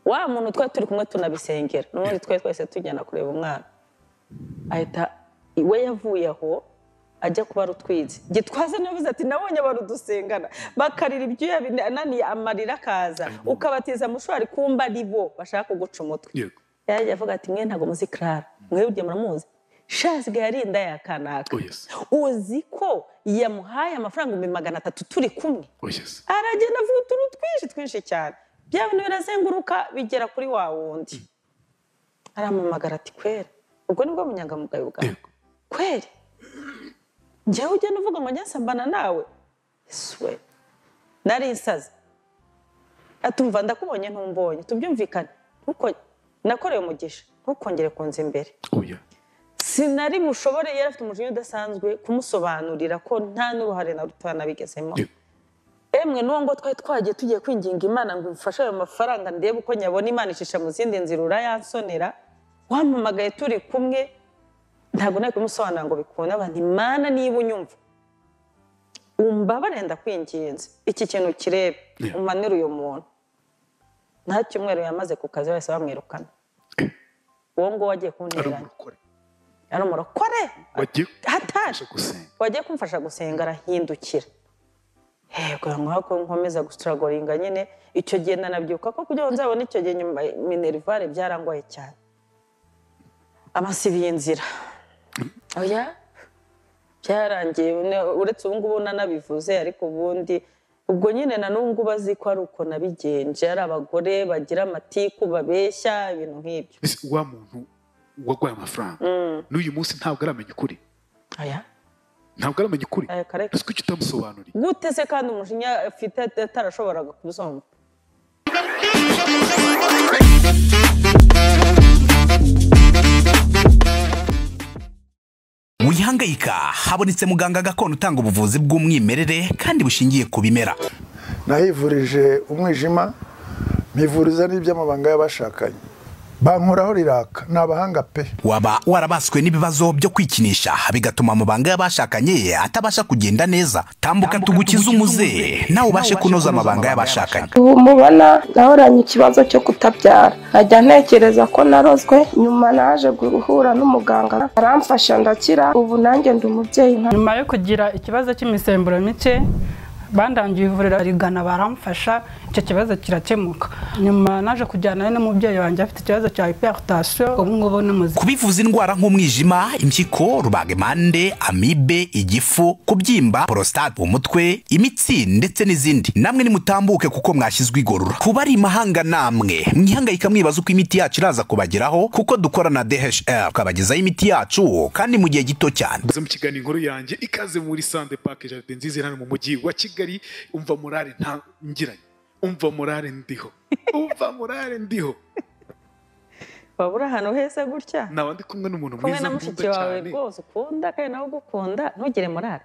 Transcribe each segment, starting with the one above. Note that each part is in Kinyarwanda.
Wa muntu twari turi kumwe tunabisengera, n'ubundi twari twese tujyana kureba umwana, ahita we yavuye aho ajya kuba rutwize. Gitwaza navuze ati nabonye barudusengana bakarira ibyuya binaniye amarira akaza, ukabatiza mushwari kumba ari bo bashaka kuguca umutwe. Yaje avuga ati mwe ntago muzi Clara, mwe burya muramuzi, shasigaye ari inda ya kanaka. Uzi ko yamuhaye amafaranga 300 turi kumwe. Aragenda avuga utuntu twinshi twinshi cyane, bya bintu birazenguruka bigera kuri wa wundi. Aramamagara ati kweri, ubwo nibwo munyangamugayo bwawe kweri, njyewe ugenda uvuga ngo njye nawe swe nari nsaze. Atumva ndakubonye ntumbonye, tubyumvikane, nkuko nakoreye umugisha ntukongere kunza imbere. Sinari bushobore, yari afite umujinya udasanzwe kumusobanurira ko nta n'uruhare na ruto nabigezemo. Emwe n'uwo ngo twari twagiye tugiye kwinginga Imana ngo imfashe ayo mafaranga ndebe uko nyabona, Imana icisha mu zindi nzira urayansonera. Wampamagaye turi kumwe, ntabwo nari kumusobanurira ngo bikunde. Abantu Imana niba unyumva umbabare ndakwinginze, iki kintu kirebe umanure uyu muntu. Nta cyumweru yamaze ku kazi bahise bamwirukana. Uwo ngo wagiye kuntereranya ari umurokore wagiye kumfasha gusenga, arahindukira. Yego nko nkomeza gustragoringa nyine icyo gihe nanabyuka ko kugira ngo nzabone icyo gihe nyuma minerivare byarangoye cyane. Amasibiye inzira. Oya byarangiye, uretse ubu ngubu nanabivuze, ariko ubundi ubwo nyine na n'ubu ngubu azi ko ari uko nabigenje, ari abagore bagira amatiku babeshya ibintu nk'ibyo. Wa muntu wagwaye amafaranga n'uyu munsi ntabwo aramenya ukuri. Oya ntabwo aramenya ukuri. Ese kuki utamusobanuriye gute se kandi umujinya afite atarashoboraga kubisoma? Wihangayika, habonetse muganga gakondo utanga ubuvuzi bw'umwimerere kandi bushingiye ku bimera. Nahivurije umwijima, mpivuriza n'iby'amabanga y'abashakanye, bankoraho riraka, ni abahanga pe. Waba warabaswe n'ibibazo byo kwikinisha bigatuma amabanga y'abashakanye atabasha kugenda neza, tambuka tugukize umuze nawe ubashe kunoza amabanga y'abashakanye. Ubu mubona nahoranye ikibazo cyo kutabyara, nkajya ntekereza ko narozwe, nyuma naje guhura n'umuganga aramfasha ndakira, ubu nanjye ndi umubyeyi. Nyuma yo kugira ikibazo cy'imisemburo mike bandangiye ivuriro rigana baramfasha, icyo kibazo kirakemuka. Nyuma naje kujyana n'umubyeyi wanjye afite ikibazo cya hypertension, ubu ngubu ni muzima. Kubivuza indwara nk'umwijima, impyiko, rubagimpande, amibe, igifu, kubyimba, prostate, umutwe, imitsi ndetse n'izindi, namwe nimutambuke kuko mwashyizwe igorora. Kuba ari imahanga namwe mwihangayika mwibaza uko imiti yacu iraza kubageraho, kuko dukora na DHL tukabagezaho imiti yacu kandi mu gihe gito cyane. Mu kiganiro inkuru yanjye ikaze muri Sande Park Jardin nziza hano mu mujyi wa Kigali. Umva morale nta ngiranye, umva morale ndiho, umva morale ndiho. Wabura ahantu heza gutya nawe ndi kumwe n'umuntu mwiza na mushiki wawe rwose ukunda kandi nawe ugukunda, ntugire morale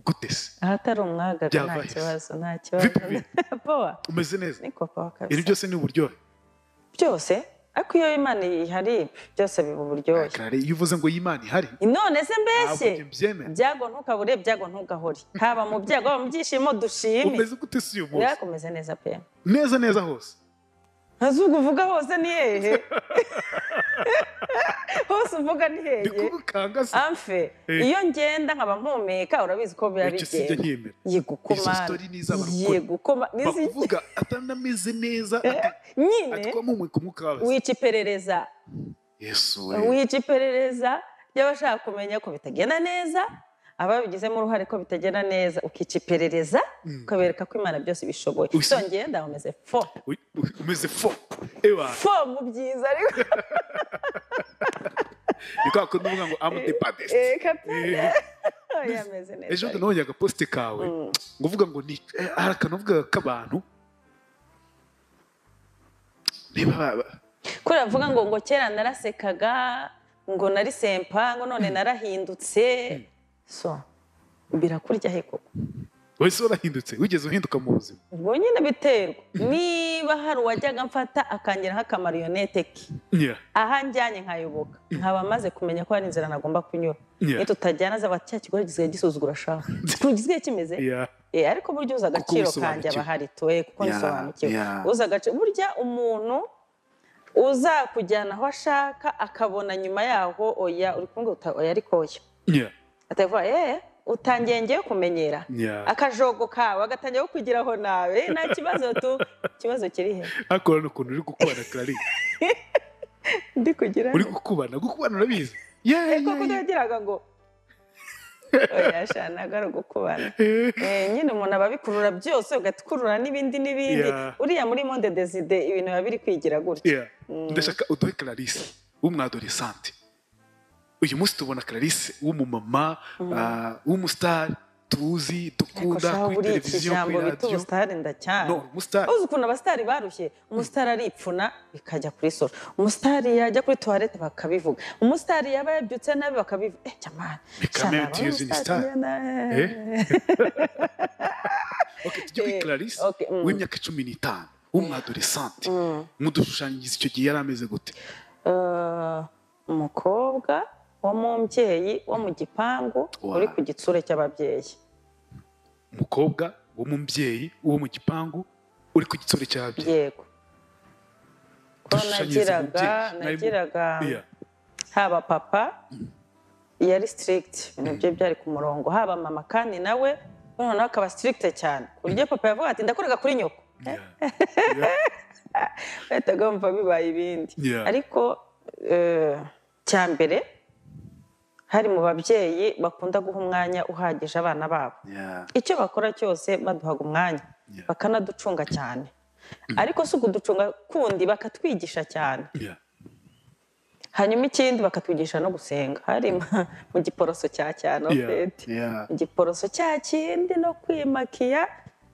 gute se? Ahatari umwaga nta kibazo, nta kibazo. Poa, umeze neza? Niko poa kabisa. Ibi byose ni uburyohe byose, ariko iyo Imana ihari byose biba uburyohe. Iyo uvuze ngo Imana ihari none se mbese byago ntukabure, byago ntugahore, haba mu byago haba mu byishimo dushime. Umeze gute se uyu munsi? Ndakomeze neza pe, neza neza hose. Ntazuga uvuga hose ni hehe? Hose uvuga ni hehe? Amfe iyo ngenda nkaba mpumeka urabizi ko biba bigenda. Yego kuma, yego kuma, bakuvuga atanameze neza nyine atwa mumwika umwuka wawe. Wica iperereza. Yesu we, wica iperereza ry'abashaka kumenya ko bitagenda neza, ababigizemo uruhare ko bitagenda neza, ukica iperereza ukabereka ko Imana byose bishoboye. So ngenda umeze fo, umeze fo, ewa fo mu byiza ariko niko kuvuga ngo I'm the baddest. Yameze neza. Ejo nabonye agaposte kawe ngo uvuga ngo ni hari akantu uvuga k'abantu niba kuri avuga ngo kera narasekaga ngo nari sempa ngo none narahindutse. So birakurya he koko? Wese warahindutse, wigeze uhinduka mu buzima? Ubwo nyine biterwa niba hari uwajyaga mfata akangira nk'akamarionete ke, aha njyanye nkayoboka, nkaba maze kumenya ko hari inzira nagomba kunyura. Iyo tutajyana zaba cya kigo gisigaye gisuzugura shaho, gisigaye kimeze. Ariko burya uzi agaciro kanjye aba ahari tuwe kuko nsobanukiwe. Uzi agaciro burya umuntu uzakujyana aho ashaka akabona nyuma yaho oya uri kumwe oya ariko oya. Atavuga utangiye ngiye kumenyera akajogo kawe agatangira kukugiraho nawe nta kibazo tu ikibazo kiri he akora n'ukuntu uri gukubana Clarisse ndi kugira uri gukubana urabizi koko yagiraga ngo oya sha ntabwo ari ugukubana nyine umuntu aba abikurura byose ugakurura n'ibindi n'ibindi uriya muri monde deside ibintu biba biri kwigira gutya. Ndashaka uduhe Clarisse w'umwadolescente. Uyu munsi tubona Clarisse w'umumama w'umustar tuzi dukunda kuri televiziyo kuri radiyo. Umustar ndacyane uzi ukuntu abasitari barushye. Umustar aripfuna bikajya kuri soro, umustar yajya kuri toilette bakabivuga, umustar yaba yabyutse nabi bakabivuga. Jamani okay, tujye kuri Clarisse w'imyaka 15 w'umwadolescente. Mudushushanyirize icyo gihe yari ameze gute? Umukobwa wo mu mbyeyi wo mu gipangu uri ku gitsure cy'ababyeyi. Umukobwa wo mu mbyeyi wo mu gipangu uri ku gitsure cy'ababyeyi. Yego. Ko nagiraga haba papa yari strict, ibintu bye byari ku murongo, haba mama kandi nawe noneho akaba strict cyane ku buryo papa yavuga ati ndakorega kuri nyoko. Bahitaga bumva bibaye ibindi. Ariko cya mbere hari mu babyeyi bakunda guha umwanya uhagije abana babo. Icyo bakora cyose baduhaga umwanya bakanaducunga cyane. Ariko si ukuducunga kundi, bakatwigisha cyane. Hanyuma ikindi bakatwigisha no gusenga. Hari mu giporoso cya cyane mu giporoso cya kindi no kwimakiya.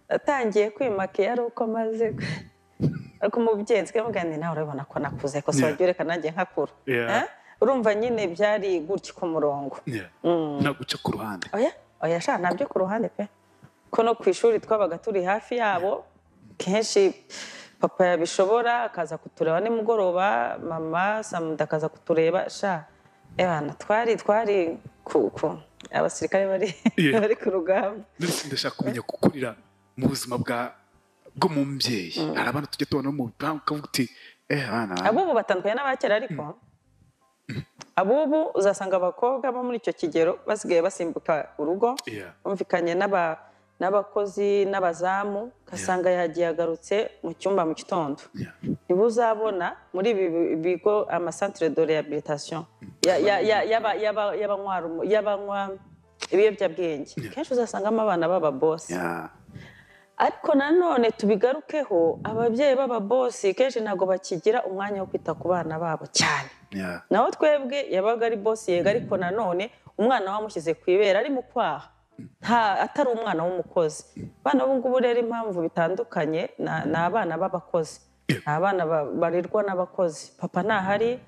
Natangiye kwimakiya ari uko maze ariko umubyeyi nsigaye nawe urabona ko nakuze ko se wagiye reka nanjye nkakura. Urumva nyine byari gutya ku murongo. Nta guca ku ruhande. Oya oya sha ntabyo ku ruhande pe. Ko no ku ishuri twabaga turi hafi yabo kenshi papa yabishobora akaza kutureba nimugoroba, mama Samuda akaza kutureba sha. Ebana twari ku abasirikare bari ku rugamba. Ndashaka kumenya gukurira mu buzima bwo mu mbyeyi. Hari abana tujya tubona mu bipangu ukavuga uti abana abubu batandukanye n'abakera ariko abubu uzasanga abakobwa bo muri icyo kigero basigaye basimbuka urugo bumvikanye n'abakozi n'abazamu, ugasanga yagiye agarutse mu cyumba mu gitondo. Niba uzabona muri ibi bigo amasantere de rehabilitation y'abanywa ibiyobyabwenge kenshi uzasangamo abana b'ababosi. Ariko nanone tubigarukeho, ababyeyi b'ababosi kenshi ntabwo bakigira umwanya wo kwita ku bana babo cyane. Naho twebwe yabaga ari bosi yega, ariko nanone umwana wamushyize ku ibere ari mu kwaha, atari umwana w'umukozi. Abana b'ubu ngubu rero impamvu bitandukanye ni abana b'abakozi, ni abana barirwa n'abakozi. Papa ntahari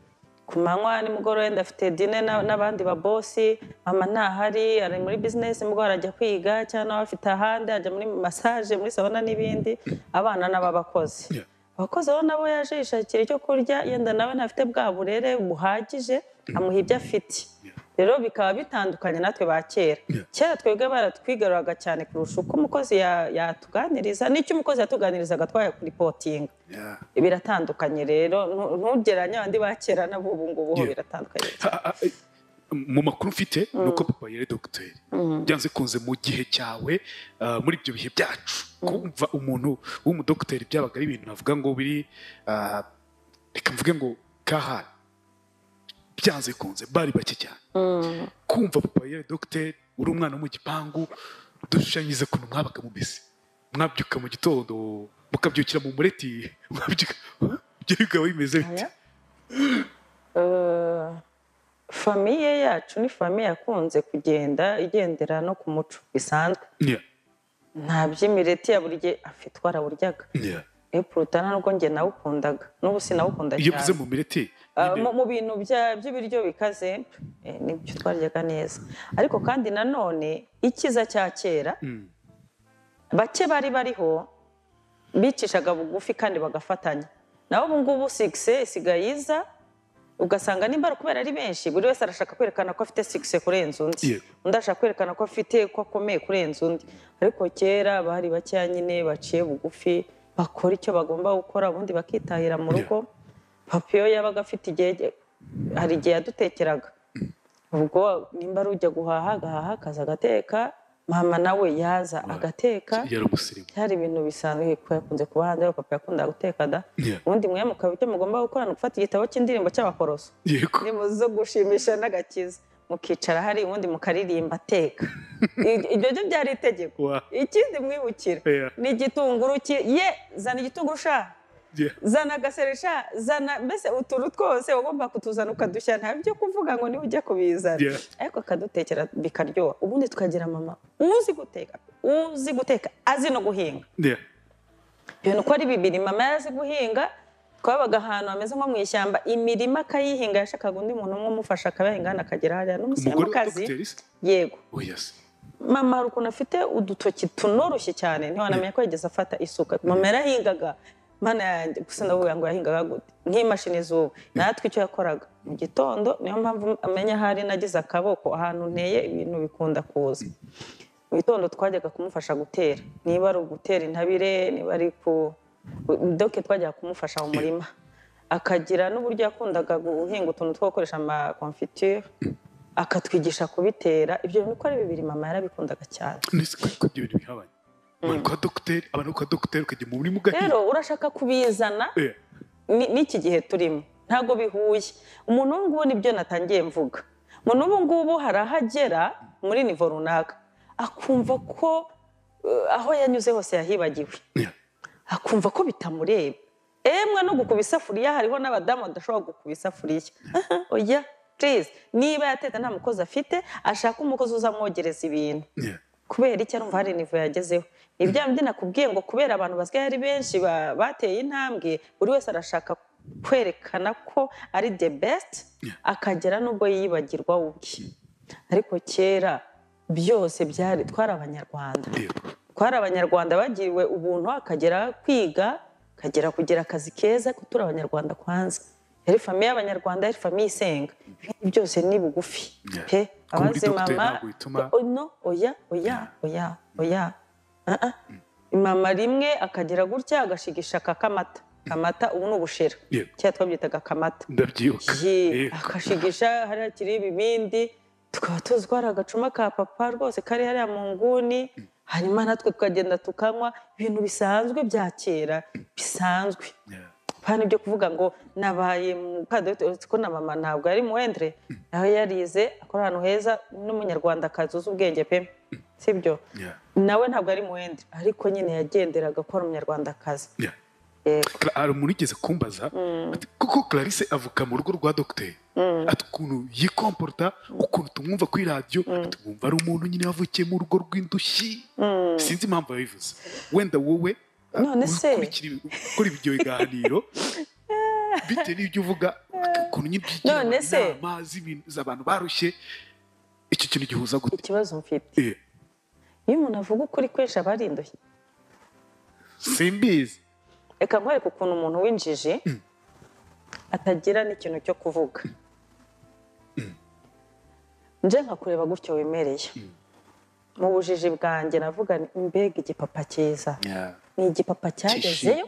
ku manywa nimugoroba wenda afite dine n'abandi babosi, mama ntahari ari muri business, nimugoroba arajya kwiga cyangwa nawe afite ahandi ajya muri massage muri sauna n'ibindi. Abana n'ababakozi, abakozi bo nabo yaje yishakira icyo kurya, yenda nawe ntafite bwa burere buhagije amuha ibyo afite. Rero bikaba bitandukanye natwe ba kera. Kera twebwe baratwigaruraga cyane kurusha uko umukozi yatuganiriza, n'icyo umukozi yatuganirizaga twayakuripotinga. Biratandukanye rero, ntugeranye abandi ba kera n'abubu ngubu biratandukanye. Mu makuru mfite nuko papa yari dogiteri, byanze kunze mu gihe cyawe muri ibyo bihe byacu kumva umuntu w'umudogiteri byabaga ari ibintu navuga ngo biri reka mvuge ngo kahari, byanze kunze bari bake cyane. Kumva papa yari dogiteri uri umwana wo mu gipangu, dushushanyirize ukuntu mwabaga mumeze. Mwabyuka mu gitondo mukabyukira mu mureti, mwabyuka ibyo bikaba bimeze bite? Famiye yacu ni famiye yakunze kugenda igendera no ku muco bisanzwe. Nta by'imireti ya buri gihe afite twaraburyaga. Epurutana nubwo njye nawukundaga, n'ubu sinawukunda cyane. Iyo uvuze mu mireti mu bintu by'ibiryo bikaze nibyo twaryaga neza. Ariko kandi nanone ikiza cya kera bake bari bariho bicishaga bugufi kandi bagafatanya. Naho ubu ngubu success isigaye iza Ugasanga nimba ari kubera ari benshi, buri wese arashaka kwerekana ko afite success kurenza undi, undi ashaka kwerekana ko afite ko akomeye kurenza undi. Ariko kera bari bakeya nyine baciye bugufi, bakora icyo bagomba gukora, ubundi bakitahira mu rugo. Papa iyo yabaga afite igihe, hari igihe yadutekeraga, ubwo nimba ari ujya guhaha agahaha akaza agateka, mama nawe yaza agateka. Byari ibintu bisanzwe ko yakunze kuba hanze, papa yakundaga guteka da. Ubundi mwe mukaba icyo mugomba gukora ni gufata igitabo cy'indirimbo cy'abakoroso, indirimbo zo gushimisha n'agakiza, mukicara hari ubundi mukaririmba ateka. Ibyo byo byari itegeko. Ikindi mwibukira ni igitunguru ye, zana igitunguru sha, zana agaseresha, zana mbese utuntu twose wagomba kutuzana ukadushyira, nta byo kuvuga ngo niba ujya kubizana, ariko akadutekera bikaryoha. Ubundi tukagira mama uzi guteka, uzi guteka azi no guhinga. Ibintu uko ari bibiri, mama yari azi guhinga. Twabaga ahantu hameze nko mu ishyamba, imirima akayihinga, yashakaga undi muntu umwe umufasha akabahinga akagera hariya n'umusilamukazi. Yego. Mama hari ukuntu afite udutoki tunoroshye cyane, ntiwanamenya ko yigeze afata isuka. Mama yarahingaga, mana yanjye, gusa ndavuga ngo yahingaga gute nk'imashini z'ubu. Natwe icyo yakoraga mu gitondo, niyo mpamvu amenya ahari nagize akaboko ahantu nteye ibintu bikunda kuza. Mu gitondo twajyaga kumufasha gutera, niba ari ugutera intabire, niba ari ku doke, twajyaga kumufasha mu murima. Akagira n'uburyo yakundaga guhinga utuntu two gukoresha ama confiture, akatwigisha kubitera. Ibyo bintu uko ari bibiri mama yarabikundaga cyane. Ko ibyo bintu bihabanye kwa dogiteri, abantu kwa dogiteri ukajya mu murima ugahinga. Rero urashaka kubizana n'iki gihe turimo ntago bihuye. Umuntu ubu ngubu nibyo natangiye mvuga, umuntu ubu ngubu hari aho agera muri nivo runaka akumva ko aho yanyuze hose yahibagiwe, akumva ko bitamureba. Emwe no gukuba isafuriya, hariho n'abadamu badashobora gukuba isafuriya. Oya, please, niba yateta nta mukozi afite, ashaka umukozi uzamwogereza ibintu. Kubera icyo arumva hari nivo yagezeho. Ibya bindi nakubwiye ngo kubera abantu basigaye ari benshi bateye intambwe, buri wese arashaka kwerekana ko ari the best, akagera nubwo yibagirwa ubwe. Ariko kera byose byari, twari abanyarwanda. Twari abanyarwanda bagiriwe ubuntu, akagera kwiga, akagera kugira akazi keza, ko turi abanyarwanda kwanza. Yari famiye y'abanyarwanda, yari famiye isenga. Byose ni bugufi pe. Abaze mama, no, oya oya oya oya. Mama rimwe akagera gutya agashigisha kakamata. Kamata ubu ni ubushera. Cya twabyitaga kamata. Ndabyibuka. Akashigisha hariya kiri ibibindi, tukaba tuzi ko hari agacuma ka papa rwose kari hariya mu nguni, hanyuma natwe tukagenda tukanywa ibintu bisanzwe bya kera bisanzwe. Pana ibyo kuvuga ngo nabaye mukadogiteri, ko na mama ntabwo yari muwendre, aho yarize akora ahantu heza n'umunyarwandakazi uzi ubwenge pe, sibyo? Nawe ntabwo ari muwendre, ariko nyine yagenderaga ko ari umunyarwandakazi. Hari umuntu wigeze kumbaza kuko Clarisse avuka mu rugo rwa dogiteri, ati ukuntu yikomporta, ukuntu tumwumva kuri radiyo, tumwumva ari umuntu nyine wavukiye mu rugo rw'indushyi. Sinzi impamvu yabivuze. Wenda wowe none se ukora ibyo biganiro bitewe n'ibyo uvuga, ukuntu nyine inama z'abantu barushye, icyo kintu gihuza gute? Ikibazo mfite, iyo umuntu avuga ukuri kwinshi aba ari indushyi. Simbizi. Reka nkwereke ukuntu umuntu w'injiji atagira n'ikintu cyo kuvuga. Nje nkakureba gutyo wemereye, mu bujiji bwanjye navuga mbega igipapa cyiza, ni igipapa cyagezeyo.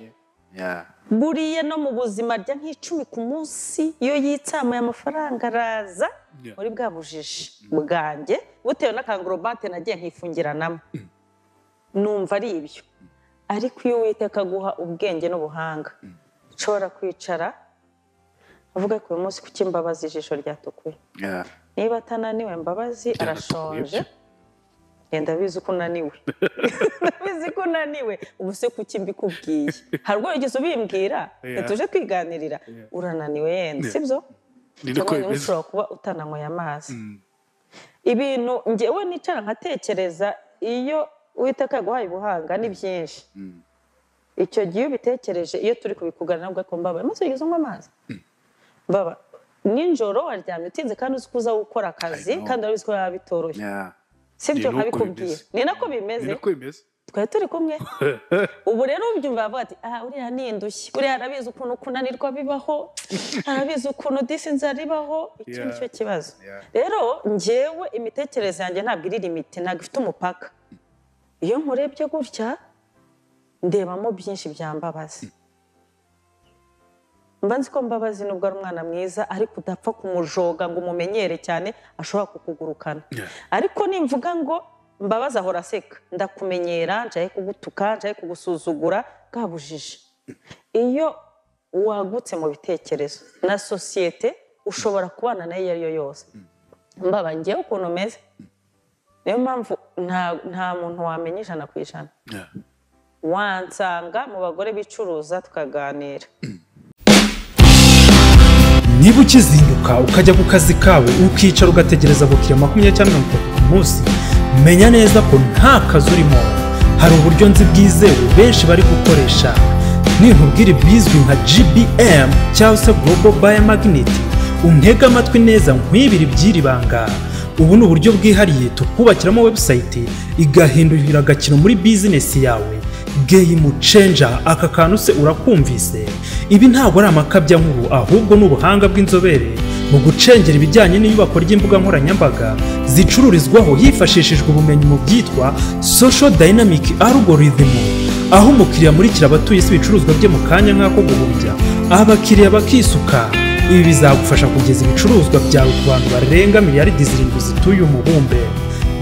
Buriya no mu buzima arya nk'icumi ku munsi, iyo yitsamuye amafaranga araza muri bwa bujiji bwanjye, butewe n'akangurobate nagiye nkifungiranamo, numva ari ibyo. Ariko iyo Uwiteka aguha ubwenge n'ubuhanga, nshobora kwicara avuga ko uyu munsi kuki Mbabazi ijisho ryatukuye, niba atananiwe Mbabazi arashonje, genda bizi ko unaniwe. Ndabizi ko unaniwe, ubu se kuki mbikubwiye? Hari ubwo wigeze ubimbwira, tuje kwiganirira, urananiwe yenda, sibyo? Ushobora kuba utananyweye amazi. Ibintu njyewe nicara nkatekereza, iyo Uwiteka yaguhaye ubuhanga ni byinshi. Icyo gihe ubitekereje, iyo turi kubikugana nabwo ko Mbaba, maze wigeze unywa amazi? Mbaba, nijoro waryamye utinze kandi uzi ko uza gukora akazi, kandi urabizi ko biba bitoroshye. Sibyo nkabikubwira. Ni nako bimeze. Twari turi kumwe. Ubu rero ubyumva bavuga ati ah uriya ni indushyi, uriya arabizi ukuntu kunanirwa bibaho, arabizi ukuntu disi inzara ibaho. Icyo nicyo kibazo. Rero njyewe imitekerereze yanjye ntabwo iri limite, ntabwo ifite umupaka. Iyo nkurebye gutya ndebamo byinshi byambabaza. Mba nzi ko Mbabazi nubwo ari umwana mwiza ariko udapfa kumujoga ngo umumenyere cyane, ashobora kukugurukana. Ariko nimvuga ngo Mbabazi ahora aseka, ndakumenyera, njaye kugutuka, njaye kugusuzugura, bwabujije. Iyo wagutse mu bitekerezo na sosiyete ushobora kubana nayo iyo ari yo yose. Mbaba ngewe ukuntu meze, niyo mpamvu nta muntu wamenya 100%. Wansanga mu bagore bicuruza tukaganira. Niba ukizinduka ukajya ku kazi kawe ukicara ugategereza abakiriya 20 cyangwa 30 ku munsi, menya neza ko nta kazi urimo. Hari uburyo nzi bwizewe benshi bari gukoresha. Ninkubwira ibizwi nka GBM cyangwa se Global Buyer Magnet, untege amatwi neza nkwibira iby'iri banga. Ubu ni uburyo bwihariye tukubakiramo website igahindurira agakino muri business yawe. Game changer, aka kantu se urakumvise? Ibi ntabwo ari amakabya nkuru, ahubwo ni ubuhanga bw'inzobere mu gucengera ibijyanye n'iyubakwa ry'imbuga nkoranyambaga zicururizwaho hifashishijwe ubumenyi mu byitwa social dynamic algorithm, aho umukiriya amurikira abatuye isi ibicuruzwa bye mu kanya nk'ako guhumbya, abakiriya bakisuka. Ibi bizagufasha kugeza ibicuruzwa byawe ku bantu barenga miliyaridi 7 zituye umubumbe,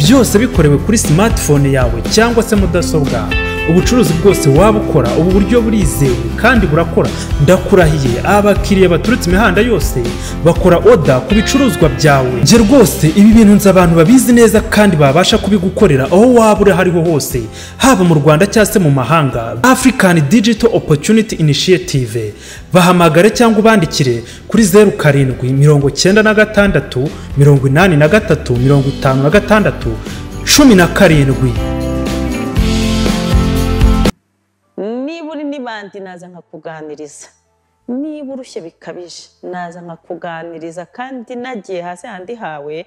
byose bikorewe kuri smartphone yawe cyangwa se mudasobwa. Ubucuruzi bwose waba ukora, ubu buryo burizewe kandi burakora. Ndakurahiye, abakiriya baturutse imihanda yose bakora oda ku bicuruzwa byawe. Nje rwose ibi bintu nzi abantu babizi neza kandi babasha kubigukorera aho waba uri hariho hose, haba mu Rwanda cyangwa se mu mahanga. African Digital Opportunity Initiative, bahamagare cyangwa ubandikire kuri 07 96 83 56 17. Niba uri n'ibandi naza nkakuganiriza, niba urushye bikabije naza nkakuganiriza, kandi nagiye hasi handi hawe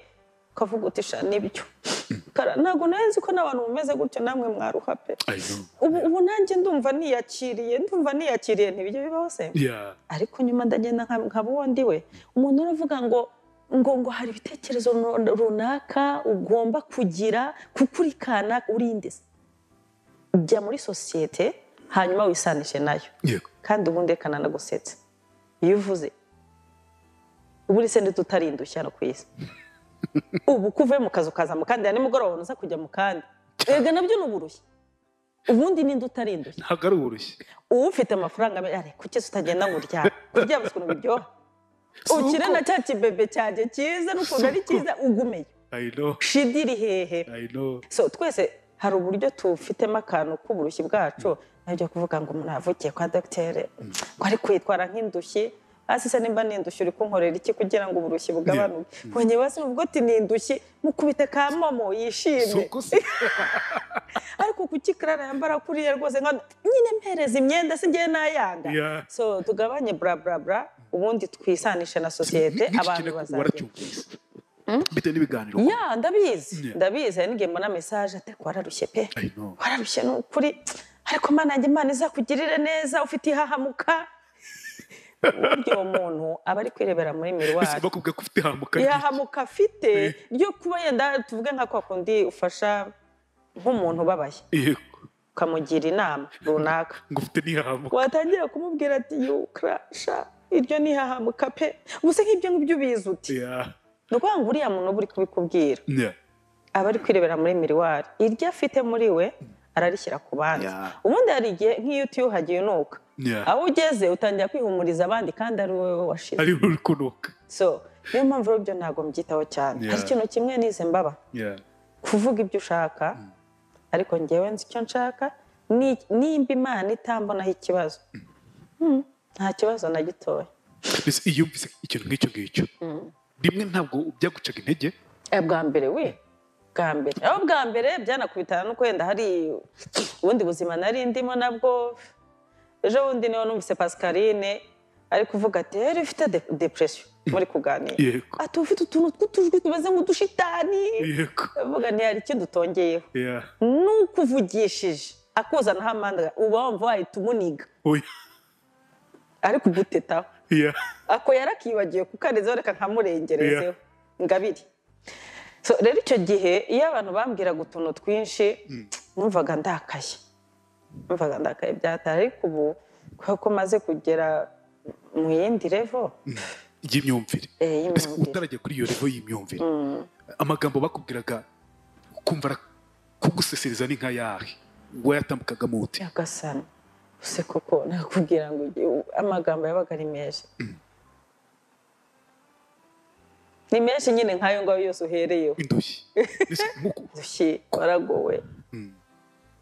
ukavuga uti sha nibyo. Ntabwo nzi ko n'abantu mumeze gutyo namwe mwaruha pe. Ubu nanjye ndumva niyakiriye, ntibijya bibaho se. Ariko nyuma ndagenda nkaba uwo ndi we. Umuntu aravuga ngo ngo hari ibitekerezo runaka ugomba kugira kukurikana urinde. Jya muri sosiyete hanyuma wisanishe nayo. Kandi ubundi rekana nagusetsa. Iyo uvuze ubu uri sende tutarindushya no kwisi. Ubu kuve mu kazi ukaza mu kandi ya nimugoroba uza kujya mu kandi. Ega nabyo nuburushye. Ubundi ninde utarindushya? Ntabwo ari uburushye. Ufite amafaranga ari kuki utagenda ngo uryame? Kurya ukuntu biryoha. Ukire na cya kibebe cyanjye cyiza n'ukuntu ari cyiza ugumeyo. I know. Shidiri hehe. I know. So twese hari uburyo tufitemo akantu k'uburushyi bwacu, nabyo kuvuga ngo umuntu avukiye kwa docteur ko ari kwitwara nk'indushyi, hasi se nimba nindushyi uri kunkorera iki kugira ngo uburushyi bugabanuke? Bonye basi ubwo ati nindushyi mukubite ka momo yishime. Ariko kuki Clara yambara kuriya rwose nka nyine mpereza imyenda se ngiye nayanga. So tugabanye bra bra bra, ubundi twisanishe na societe abantu bazagira. Bite n'ibiganiro. Ya ndabizi, ndabizi ngiye mbona message ati wararushye pe. Wararushye n'ukuri, ariko Mana yanjye Imana izakugirire neza ufite ihahamuka. Buryo umuntu aba ari kwirebera muri miroir. Bakubwiye ko ufite ihahamuka. Ihahamuka afite ryo kuba yenda tuvuge nka kwa kundi ufasha nk'umuntu ubabaye. Yego. Ukamugira inama runaka. Ngo ufite n'ihahamuka. Watangira kumubwira ati yukrasha iryo ni ihahamuka pe. Ubuse nk'ibyo ngibyo ubizi uti. Nuko ngo uriya muntu buri kubikubwira. Aba ari kwirebera muri miroir. Iryo afite muri we ararishyira ku bandi. Ubundi hari igihe nk'iyo utiyuhagiye unuka. Aho ugeze utangira kwihumuriza abandi kandi ari wowe washize. Ari uri kunuka. So niyo mpamvu ibyo ntabwo mbyitaho cyane. Hari ikintu kimwe nize mbaba. Kuvuga ibyo ushaka, ariko njyewe nzi icyo nshaka, nimba Imana itambonaho ikibazo. Nta kibazo na gitoya. Iyo umvise ikintu nk'icyo ngicyo, rimwe ntabwo byagucaga intege? Bwa mbere we. Bwa mbere. Aho bwa mbere byanakubitana no kwenda hari ubundi buzima nari ndimo nabwo. Ejo bundi niho numvise Pascaline ari kuvuga ati yari ufite depression muri kuganira. Ati ufite utuntu tw'utujwi tumeze nk'udushitani. Avuga nti hari ikindi utongeyeho. Nukuvugishije akuzanaho amanda uba wumva wahita umuniga ariko ugutetaho ako yarakibagiwe kukarezeho reka nkamurengerezeho ngabiri. So rero icyo gihe iyo abantu bambwiraga utuntu twinshi numvaga ndakaye byatari, ariko ubu kuko maze kugera mu yindi level y'imyumvire. Utarajya kuri iyo level y'imyumvire, amagambo bakubwiraga kumva kugusesereza ni nka yahe wayatambukaga muti? Yagasana use koko nakubwira ngo amagambo yabaga ari menshi. Ni menshi nyine nkayo ngayo yose uhereyeho. Indushyi. Indushyi waragowe.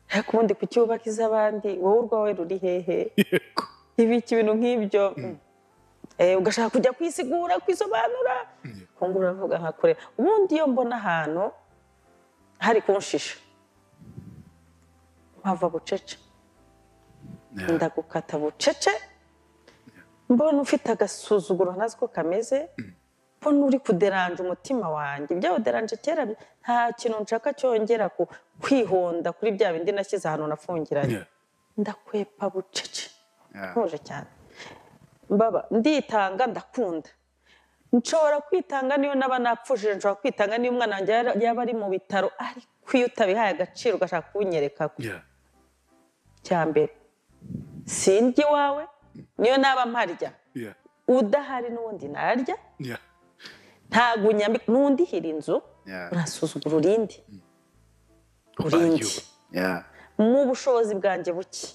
Ariko ubundi kucyubakiza abandi wowe urwawe ruri hehe? Ibiki ibintu nk'ibyo. Ugashaka kujya kwisigura kwisobanura. Kongo uravuga nka kure. Ubundi iyo mbona ahantu hari kunshisha mpava bucece. Ndagukata bucece. Mbona ufite agasuzuguro ntazi ko kameze. Mbona uri kuderanje umutima wanjye. Ibyo uderanje kera nta kintu nshaka cyongera ku kwihonda kuri bya bindi nashyize ahantu nafungiranye. Ndakwepa bucece. Ntuje cyane. Mbaba nditanga ndakunda. Nshobora kwitanga niyo naba napfushije, nshobora kwitanga niyo umwana wanjye yaba ari mu bitaro, ariko iyo utabihaye agaciro ugashaka kunyereka ko. Cyambere sindya iwawe niyo naba mparya. Udahari n'ubundi narya. Ntago unyambika n'undi hira inzu urasuzugura urindi. Urindi. Mu bushobozi bwanjye buke.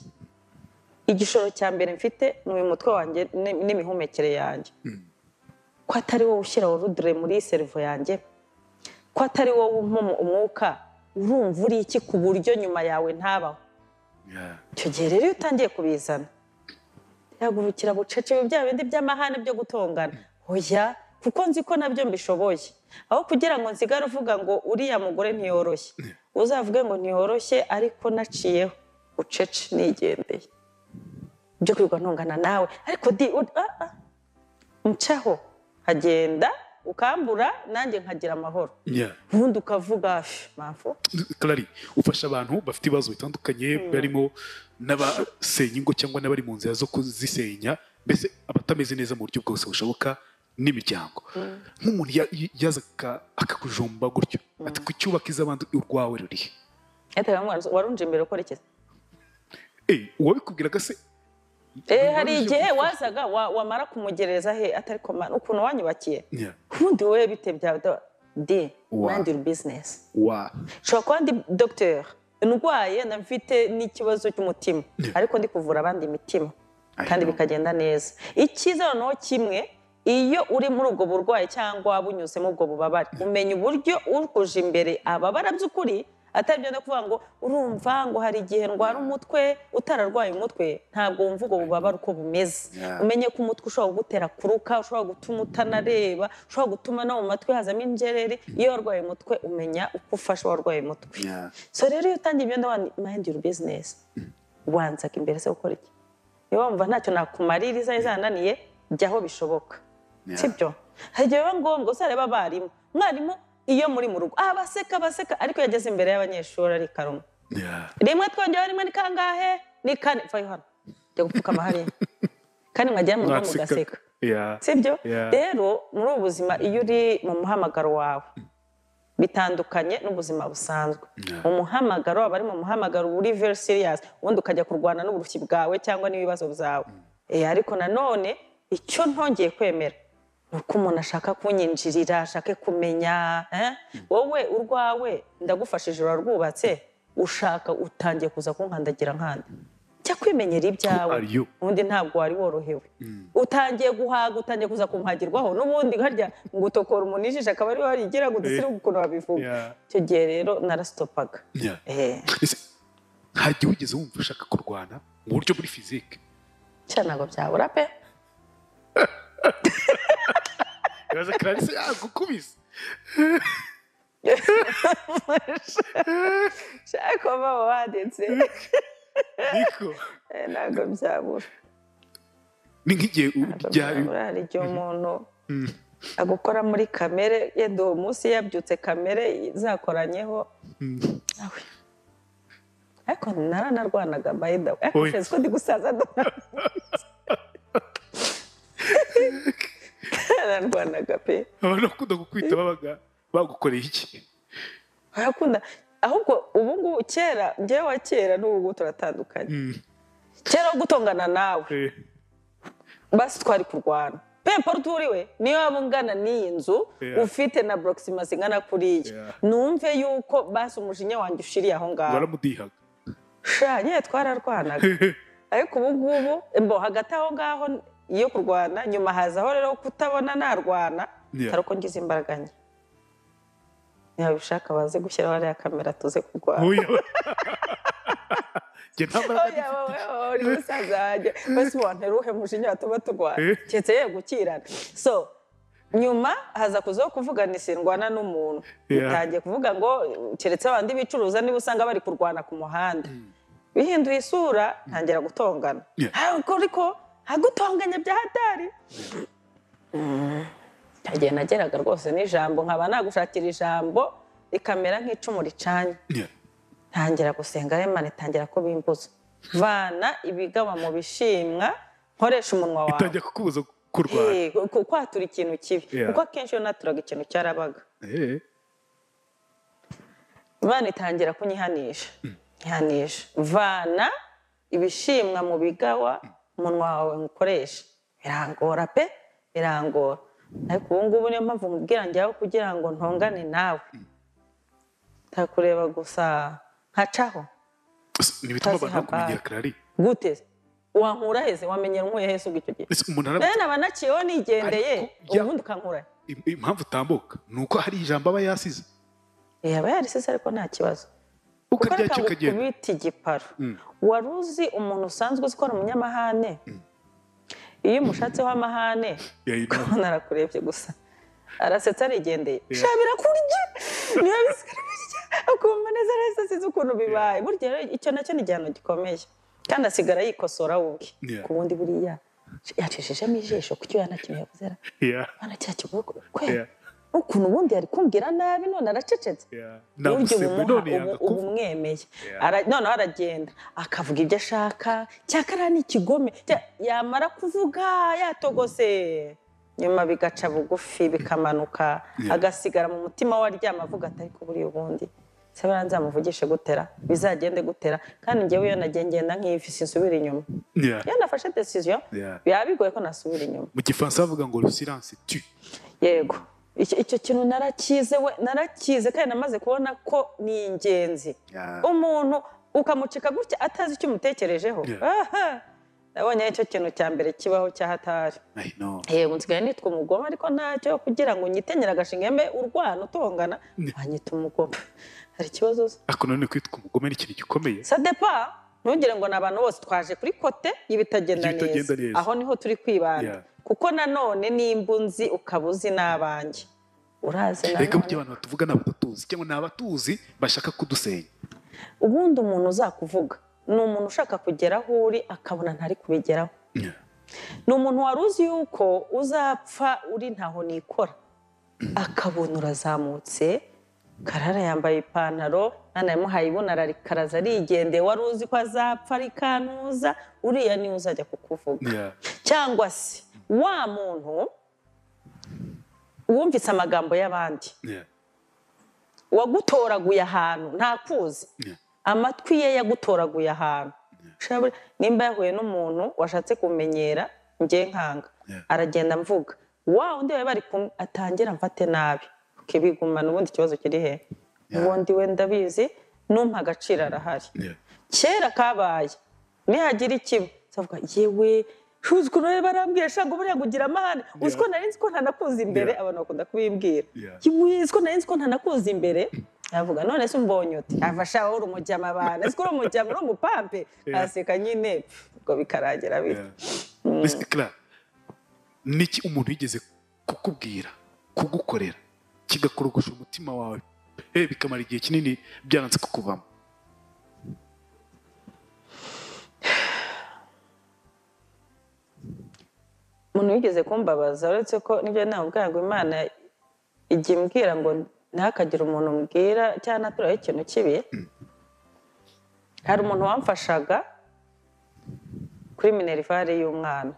Igishoro cya mbere mfite ni uyu mutwe wanjye n'imihumekere yanjye. Ko atari wowe ushyira orudure muri servo yanjye, ko atari wowe umpa umwuka, urumva uri iki ku buryo nyuma yawe ntabaho. Icyo gihe rero iyo utangiye kubizana yagurukira bucece bya bindi by'amahane byo gutongana. Oya, kuko nzi ko nabyo mbishoboye. Aho kugira ngo nsigare uvuga ngo uriya mugore ntiyoroshye, uzavuge ngo ntiyoroshye ariko naciyeho bucece nigendeye. Byo kwirwa ntongana nawe ariko di ncaho hagenda ukambura nanjye nkagira amahoro. Ubundi ukavuga mpamvu. Clary, ufasha abantu bafite ibibazo bitandukanye barimo n'abasenya ingo cyangwa n'abari mu nzira zo kuzisenya, mbese abatameze neza mu buryo bwose bushoboka n'imiryango. Nk'umuntu yazaga akakujomba gutyo ati kucyubakiza abandi urwawe ruri. Warunje imbere ukora iki? Uwabikubwiraga se? Hari igihe wazaga wamara kumugereza he atari komana ukuntu wanyubakiye. Ubundi wowe bite bya de mind your business. Nshobora kuba ndi docteur ndwaye na mfite n'ikibazo cy'umutima ariko ndi kuvura abandi imitima kandi bikagenda neza. Icyiza noneho kimwe, iyo uri muri ubwo burwayi cyangwa bunyuzemo ubwo bubabare, umenya uburyo urkuje imbere ababara by'ukuri, atabyo no kuvuga ngo urumva ngo hari igihe ndwara umutwe, utararwaye umutwe ntabwo wumva ubwo bubabare uko bumeze. Umenye ko umutwe ushobora kugutera kuruka, ushobora gutuma utanareba, ushobora gutuma no mu matwi hazamo injereri. Iyo warwaye umutwe umenya uko ufasha warwaye umutwe. So rero iyo utangiye ibyo ndabona mind your business, wanzaga imbere se gukora iki? Iyo wumva ntacyo nakumaririza izananiye, jyaho bishoboka. Sibyo? Hari igihe biba ngombwa uzareba abarimu, mwarimu iyo muri mu rugo abaseka baseka ariko yageze imbere y'abanyeshuri ari karuma. Rimwe twongeyeho rimwe ni kangahe? Ni kane. Vayo hano. Jya gupfukama hariya. Kandi mwagera mu rugo mugaseka. Sibyo? Rero muri ubu buzima iyo uri mu muhamagaro wawe bitandukanye n'ubuzima busanzwe. Mu muhamagaro aba ari mu muhamagaro uri very serious, ubundi ukajya kurwana n'uburushyi bwawe cyangwa n'ibibazo byawe. Ariko nanone icyo ntongeye kwemera nuko umuntu ashaka kunyinjirira, ashake kumenya, wowe urwawe ndagufashije urarwubatse, ushaka utangiye kuza kunkandagira nkanda. Jya kwimenyera ibyawe, ubundi ntabwo wari worohewe. Utangiye guhaga, utangiye kuza kumpagirwaho, n'ubundi harya ngo utokora umuntu ijisho akaba ari warigira ngo udusire ukuntu babivuga. Icyo gihe rero narastopaga. Nta gihe wigeze wumva ushaka kurwana mu buryo buri physique? Cya ntabwo byabura pe. Yaza Clarisse yagukubise. Shaka baba wadetse. Niko. Ntabwo byabura. Ni nk'igihe byabura igihe umuntu agukora muri kamere yenda uwo munsi yabyutse kamere zakoranyeho. Ariko naranarwanaga by the way. Ariko ko ndi gusaza nararwanaga pe. Abantu bakunda kukwita babaga bagukoreye iki? Barakunda ahubwo ubu ngubu kera njyewe wa kera n'ubu turatandukanye. Kera gutongana nawe basi twari kurwana. Pe uriwe niyo waba ungana n'iyi nzu ufite na proxima ingana kuriya numve yuko basi umujinya wanjye ushiriye aho ngaho waramudihaga sha nyine twararwanaga. Ariko ubu ngubu mbo hagati aho ngaho iyo kurwana nyuma hazaho rero kutabona narwana taruko ngize imbaraga nke. Niba bishaka baze gushyiraho ariya kamera tuze kurwana. Uri musaza wanjye basi wanteruhe mujinya watuma turwana keretse ye gukirana. So nyuma haza kuzaho kuvuga ni sindwana n'umuntu utangiye kuvuga ngo keretse abandi bicuruza niba usanga bari kurwana ku muhanda bihinduye isura ntangira gutongana. Ariko hagutonganya bya hatari ntagiye nageraga rwose n'ijambo nkaba nagushakira ijambo rikamera nk'icumu ricanye. Ntangira gusenga Imana itangira ko bimbuza vana ibigaba mu bishimwa nkoresha umunwa wawe. Itangira kukubuza kurwana kwatura ikintu kibi kuko akenshi iyo naturaga ikintu cyarabaga. Imana itangira kunyihanisha ihanisha vana ibishimwa mu bigawa umunwa wawe nkoresha. Birangora pe birangora. Ariko ubu ngubu niyo mpamvu mubwira njyaho kugira ngo ntongane nawe ntakureba gusa nkacaho. Nibituma abantu bakumenyera Clary gute? Wankura heze wamenyera nkuye hese ubwo icyo gihe naba naciyeho nigendeye ubundi ukankura. Impamvu utambuka nuko hari ijambo aba yasize. Aba yarisize ariko nta kibazo. Ukarya kikagenda kubita igiparo. Wari uzi umuntu usanzwe uzi ko ari umunyamahane iyo umushatseho amahane ukabona arakurebye gusa arasetsa arigendeye shabira kurya niba bisigara birya akumva neza neza sinzi ukuntu bibaye. Burya rero icyo nacyo ni igihano gikomeye kandi asigara yikosora ubwe ku bundi buriya yacishijemo ijisho kucyo yanakintu yavuze bana cya kigo kwe ukuntu ubundi yari kumbwira nabi none aracecetse. Burya ubu mwemeye noneho aragenda akavuga ibyo ashaka cyakara ni ikigome yamara kuvuga yatogose nyuma bigaca bugufi bikamanuka agasigara mu mutima we aryama avuga ati ariko buriya ubundi se baranzamuvugishe gutera bizagende gutera. Kandi njyewe iyo nagiye ngenda nk'ifi sinsubira inyuma. Iyo nafashe decision biba bigoye ko nasubira inyuma. Mu gifaransa bavuga ngo le silence tue. Yego icyo kintu narakize we narakize kandi namaze kubona ko ni ingenzi. Umuntu ukamucika gutya atazi icyo umutekerejeho. Nabonye icyo kintu cya mbere kibaho cya hatari. Yego nsigaye nitwa umugome ariko ntacyo kugira ngo nyitenyera agashinga mbe urwana utongana wanyita umugome. Hari ikibazo se? Ariko none kwitwa umugome ni ikintu gikomeye. Ça dépend. Ntugire ngo n'abantu bose twaje kuri kote y'ibitagenda neza. Aho niho turi kwibanda. Kuko nanone nimba unzi ukaba uzi n'abanjye urazi nanone. Reka burya abantu batuvuga n'abatuzi cyangwa n'abatuzi bashaka kudusenya. Ubundi umuntu uzakuvuga ni umuntu ushaka kugera aho uri akabona ntari kubigeraho. Ni umuntu wari uzi yuko uzapfa uri ntaho nikora akabona urazamutse. Karara yambaye ipantaro nana yamuhaye ibona ararikaraza arigendeye wari uzi ko azapfa arikanuza uriya niwe uzajya kukuvuga. Cyangwa se wa muntu wumvise amagambo y'abandi wagutoraguye ahantu ntakuzi amatwi ye yagutoraguye ahantu. Nimba yahuye n'umuntu washatse kumenyera njye nkanga aragenda mvuga wa undi we bari kumwe atangira mfate nabi kibigumana ubundi ikibazo kiri he ubundi we ndabizi numpa agaciro arahari. Kera kabaye nihagira ikiba savuga yewe shuzi ko nari barambwiye shango buriya kugira amahane uziko nari nzi ko ntanakuza imbere abantu bakunda kubimbwira yewe uziko nari nzi ko ntanakuza imbere avuga none se umbonye uti afasha uri umujyama abana uziko uri umujyama uri umupampe aseka nyine ubwo bikarangira bityo. Niki umuntu yigeze kukubwira kugukorera kigakorogosha umutima wawe bikamara igihe kinini byaranze kukuvamo? Umuntu wigeze kumbabaza uretse ko nibyo navuga ngo Imana ijya imbwira ngo ntihakagire umuntu umbwira cyangwa naturaho ikintu kibi. Hari umuntu wamfashaga kuri minerivare y'umwana,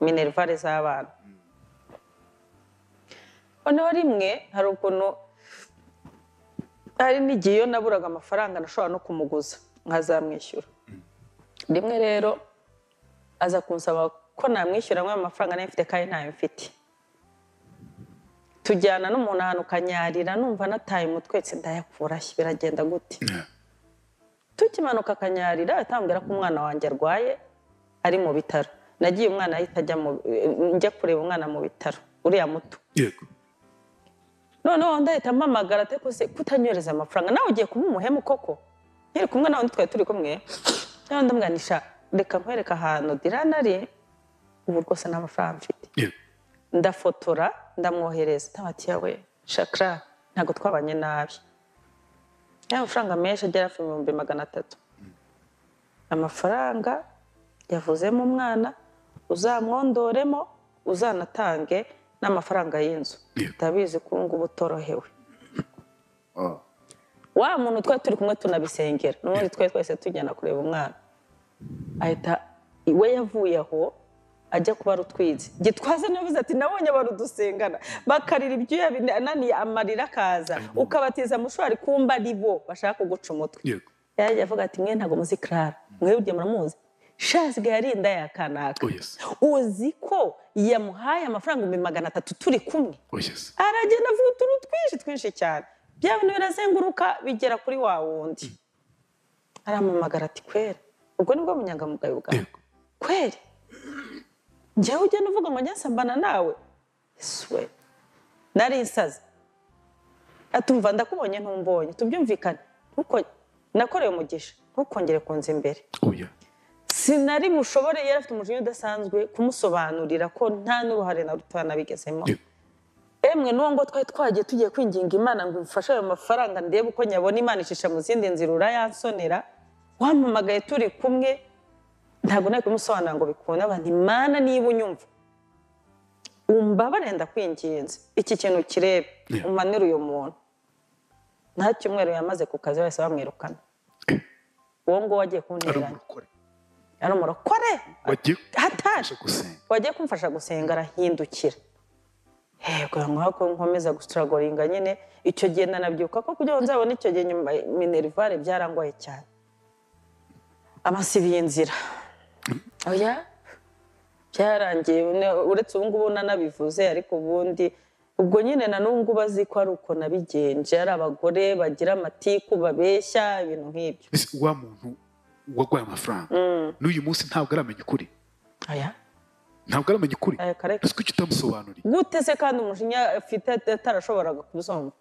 minerivare z'abana. Noneho rimwe hari ukuntu hari n'igihe iyo naburaga amafaranga nashobora no kumuguza nkazamwishyura. Rimwe rero aza kunsaba ko namwishyura amwe amafaranga nari mfite kandi ntayo mfite. Tujyana n'umuntu ahantu kanyarira numva nataye umutwe ndayakurahe biragenda gute. Tukimanuka kanyarira atambwira ko umwana wanjye arwaye ari mu bitaro. Nagiye umwana ahita ajya njya kureba umwana mu bitaro uriya muto. Yego. Noneho ndahita mpamagara ate ko se kutanyohereza amafaranga nawe ugiye kuba umuhemu koko. Nkiri kumwe nawe twari turi kumwe. Nawe ndamwanisha reka nkwereka ahantu Dirana ari ubu rwose nta mafaranga mfite. Yego. Ndafotora ndamwohereza tabati yawe Shakra ntago twabanye nabi. Ya amafaranga menshi agera hafi 300,000. Amafaranga yavuzemo umwana uzamwondoremo uzanatange n'amafaranga y'inzu. Ndabizi ko ngubu utorohewe. Wa muntu twari turi kumwe tunabisengera n'ubundi twari twese tujyana kureba umwana. Ahita we yavuye aho ajya kuba rutwizi. Gitwaza navuze ati nabonye barudusengana bakarira ibyuya binaniye amarira kaza ukabatiza mushwari kumba ribo bashaka kuguca umutwe. Yego. Yaje avuga ati mwe ntago muzi Clara mwe burya muramuzi shasigaye arinda ya kanaka. Uzi ko yamuhaye amafaranga 300,000 turi kumwe. Aragenda avuga utuntu twinshi twinshi cyane. Bya bintu birazenguruka bigera kuri wa wundi. Aramamagara ati kweri ubwo nibwo munyangamugayo bwawe. Kweri njyewe ugenda uvuga ngo njye nawe swe nari nsaze atumva ndakubonye ntumbonye tubyumvikane nkuko nakoreye umugisha ntukongere kunza imbere. Oya. Sinari bushobore yari afite umujinya udasanzwe kumusobanurira ko nta n'uruhare na ruto nabigezemo. Emwe n'uwo ngo twari twagiye tugiye kwinginga Imana ngo imfashe ayo mafaranga ndebe uko nyabona Imana ishisha mu zindi nzira urayansonera wampamagaye turi kumwe ntabwo nari kumusobanurira ngo bikunde abantu Imana niba unyumva umbabare ndakwinginze iki kintu kirebe umanire uyu muntu. Nta cyumweru yamaze ku kazi wese bamwirukana. Uwo ngo wagiye kunteranya ari umurokore wagiye kumfasha gusenga arahindukira. Yego nkako nkomeza gustragoringa nyine icyo gihe nanabyuka ko kugira ngo nzabone icyo gihe nyuma minerivare byarangoye cyane. Amasibiye inzira. Oya byarangiye uretse ubu ngubu nanabivuze ariko ubundi ubwo nyine na n'ubu bazi ko ari uko nabigenje ari abagore bagira amatiku babeshya ibintu nk'ibyo. Wa muntu wagwaye amafaranga n'uyu munsi ntabwo aramenya ukuri. Oya ntabwo aramenya ukuri. Ese kuki utamusobanuriye gute se kandi umujinya afite atarashoboraga kubisoma?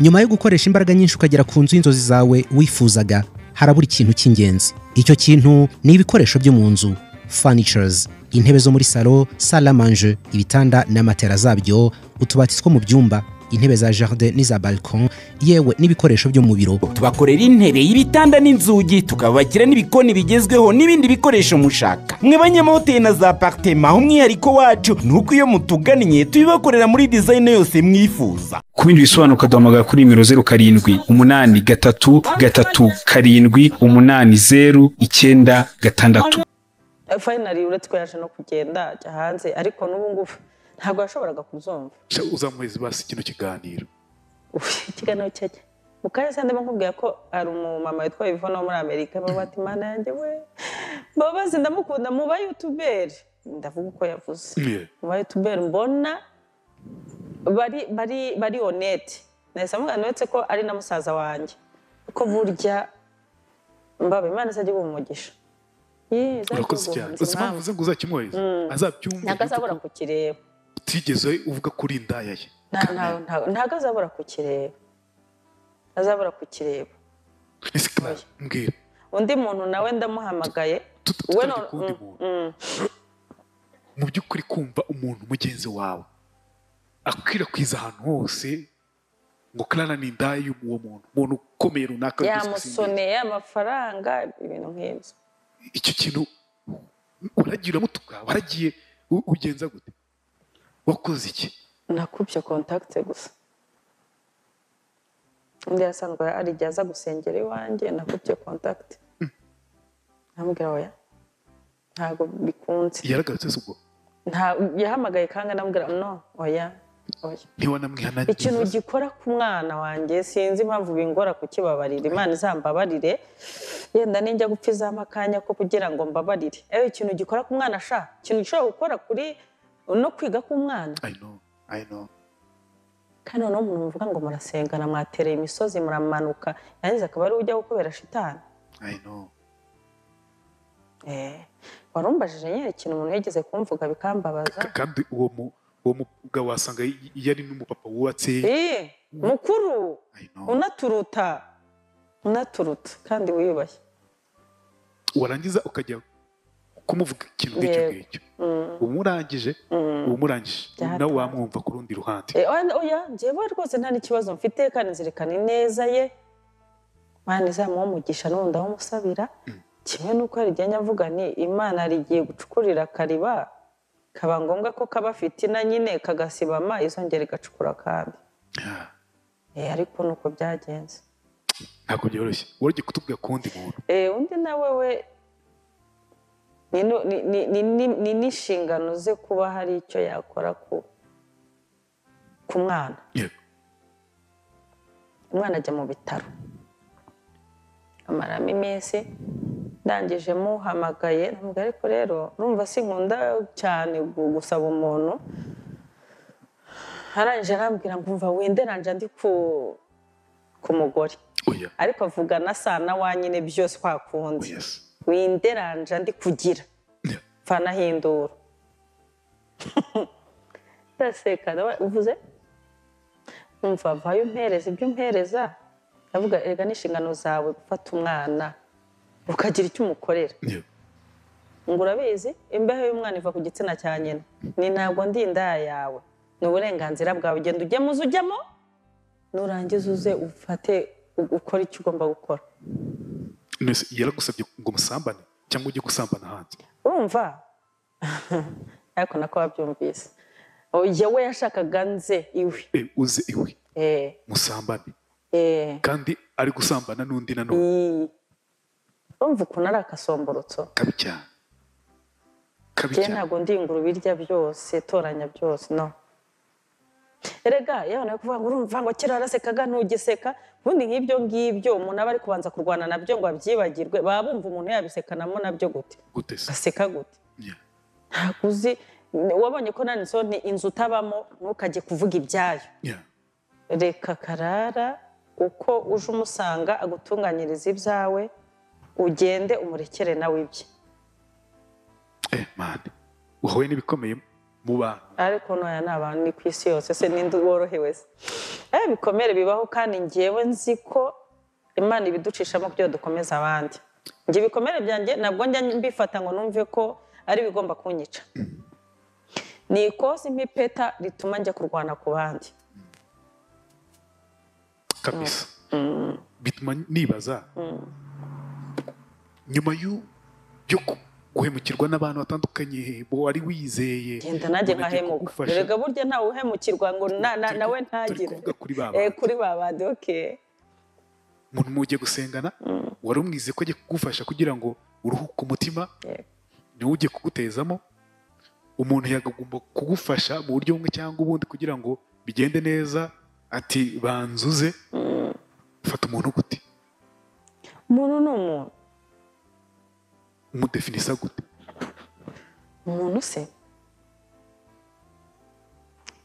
Nyuma yo gukoresha imbaraga nyinshi ukagera ku nzu y'inzozi zawe wifuzaga harabura ikintu cy'ingenzi. Icyo kintu ni ibikoresho byo mu nzu, furnitures, intebe zo muri salo, salle à manger, ibitanda n'amatera zabyo, utubati two mu byumba, intebe za jardin n'iza balcon, yewe n'ibikoresho byo mu biro. Tubakorera intebe y'ibitanda n'inzugi, tukabakira n'ibikoni bigezweho n'ibindi bikoresho mushaka. Mwe banyamahoteli na za apartment, umwihariko wacu nuko iyo mutugannye tubibakorera muri design yose mwifuza. Ku bindi bisobanuro ukaduhamagara kuri nimero 07 8 3 3 7 8 0 9 6. Finally uretse ko yaje no kugenda ajya hanze ariko n'ubu ngubu ntabwo yashoboraga kubyumva. Uzamuheza basi kino kiganiro. Ikiganiro cyajya mukanya se ndimo nkubwira ko ari umumama witwa Yvonne wo muri Amerika baba bati Imana yanjye we mbabazi ndamukunda mu ba YouTuber ndavuga uko yavuze mu ba YouTuber mbona bari bari bari honete nahise mugana uretse ko ari na musaza wanjye ko burya mbaba Imana izajya umugisha. Urakoze cyane. Uzi impamvu uvuze ngo uzakimwohereza azabyumve ntabwo azabura kukireba. Utigeze uvuga kuri indaya ye ntabwo azabura kukireba azabura kukireba. Mbwira undi muntu nawe ndamuhamagaye we mu by'ukuri kumva umuntu mugenzi wawe akwirakwiza ahantu hose ngo Clara ni indaya y'uwo muntu umuntu ukomeye runaka yamusoneye amafaranga ibintu nk'ibyo. Icyo kintu uragiye uramutuka waragiye ugenza gute wakoze iki? Nakubye contact gusa Undi yasanzwe ari igihe aza gusengera iwanjye, nakubye contact. Namubwira oya, ntabwo bikunze. Yaragarutse se ubwo? Nta, yahamagaye kanga, namubwira no, oya, oya. Ntiwanamwihanangiriza? Ikintu gikora ku mwana wanjye sinzi impamvu bingora kukibabarira. Imana izambabarire, yenda ninjya gupfa izampa akanya ko kugira ngo mbabarire. Ikintu gikora ku mwana sha, ikintu gishobora gukora kuri no kwiga k'umwana. I know, I know. Kandi noneho umuntu muvuga ngo murasengana, mwatereye imisozi muramanuka, yarangiza akaba ari ujya gukubera shitani. I know. Warumbajije nyine ikintu umuntu yigeze kumvuga bikambabaza. Kandi uwo mugabo wasanga yari n'umupapa wubatse. Mukuru, unaturuta kandi wiyubashye. Warangiza ukajya kumuvuga ikintu nk'icyo ngicyo. Umurangije nawe wamwumva ku rundi ruhande. Oya, njyewe rwose nta n'ikibazo mfite, kandi nzirikana ineza ye. Imana izamuha umugisha n'ubundi aho umusabira. Kimwe n'uko hari igihe nyavuga ni Imana rigiye gucukurira akariba, kaba ngombwa ko kaba afite na nyine kagasibama, izongera igacukura kandi. Ariko nuko byagenze. Ntabwo byoroshye. Wari kutubwira ku wundi muntu. Undi nawe we ni n'inshingano ze kuba hari icyo yakora ku mwana. Umwana ajya mu bitaro, amaramo iminsi, ndangije muhamagaye, ndamubwira ariko rero urumva sinkunda cyane gusaba umuntu. Arangije arambwira ngo umva winderanje ndi ku mugore, ariko avuga na sana wa nyine byose kwa kundi. Winderanje ndi kugira mfanahindura. Ndaseka, uvuze umva vayo umpereza ibyo umpereza. Ndavuga erega n'inshingano zawe gufata umwana ukagira icyo umukorera. Ngo urabizi imbeho y'umwana iva ku gitsina cya nyina, ni ntabwo ndi indaya yawe, ni uburenganzira bwawe, ugenda ujyemo uze ujyemo, nurangiza uze ufate ukore icyo ugomba gukora. Yaragusabye ngo musambane cyangwa ujye gusambana hanze? Urumva ariko nako wabyumvise. Oya, we yashakaga nze iwe. Uze iwe musambane. Kandi ari gusambana n'undi nanone. Urumva ukuntu ari akasomborotso. Kabi cyane. Kabi cyane. Ntabwo ndi ingurube irya byose, toranya byose, no. Erega yewe nawe kuvuga ngo urumva ngo kera warasekaga ntugiseka, ubundi nk'ibyo ngibyo umuntu aba ari kubanza kurwana nabyo ngo abyibagirwe, baba bumva umuntu yabisekanamo nabyo gute? Gute se? Aseka gute? Ntabwo uzi, wabonye ko nani ni inzu utabamo ntukajye kuvuga ibyayo. Reka Karara uko uje umusanga agutunganyiriza ibyawe, ugende umurekere nawe ibye. Man, uhuye n'ibikomeye mu bantu. Ariko noya ni abantu ni ku isi yose, se ninde worohewe se? Ibikomere bibaho, kandi njyewe nzi ko Imana ibiducishamo kugira dukomeze abandi. Njye ibikomere byanjye ntabwo njya mbifata ngo numve ko ari bigomba kunyica. Ni ikosi mpipeta rituma njya kurwana ku bandi. Kabisa. Bituma nibaza nyuma yo guhemukirwa n'abantu batandukanye bo wari wizeye. Genda nanjye nkahemuka. Erega burya ntawe uhemukirwa ngo nawe ntagire. Kuri babandi, okay. Umuntu mugiye gusengana wari umwize ko agiye kugufasha kugira ngo uruhuke umutima, niwe ugiye kugutezamo. Umuntu yagomba kugufasha mu buryo bumwe cyangwa ubundi kugira ngo bigende neza, ati banzuze. Fata umuntu gute? Umuntu ni umuntu. Umudefinisa gute? Umuntu se?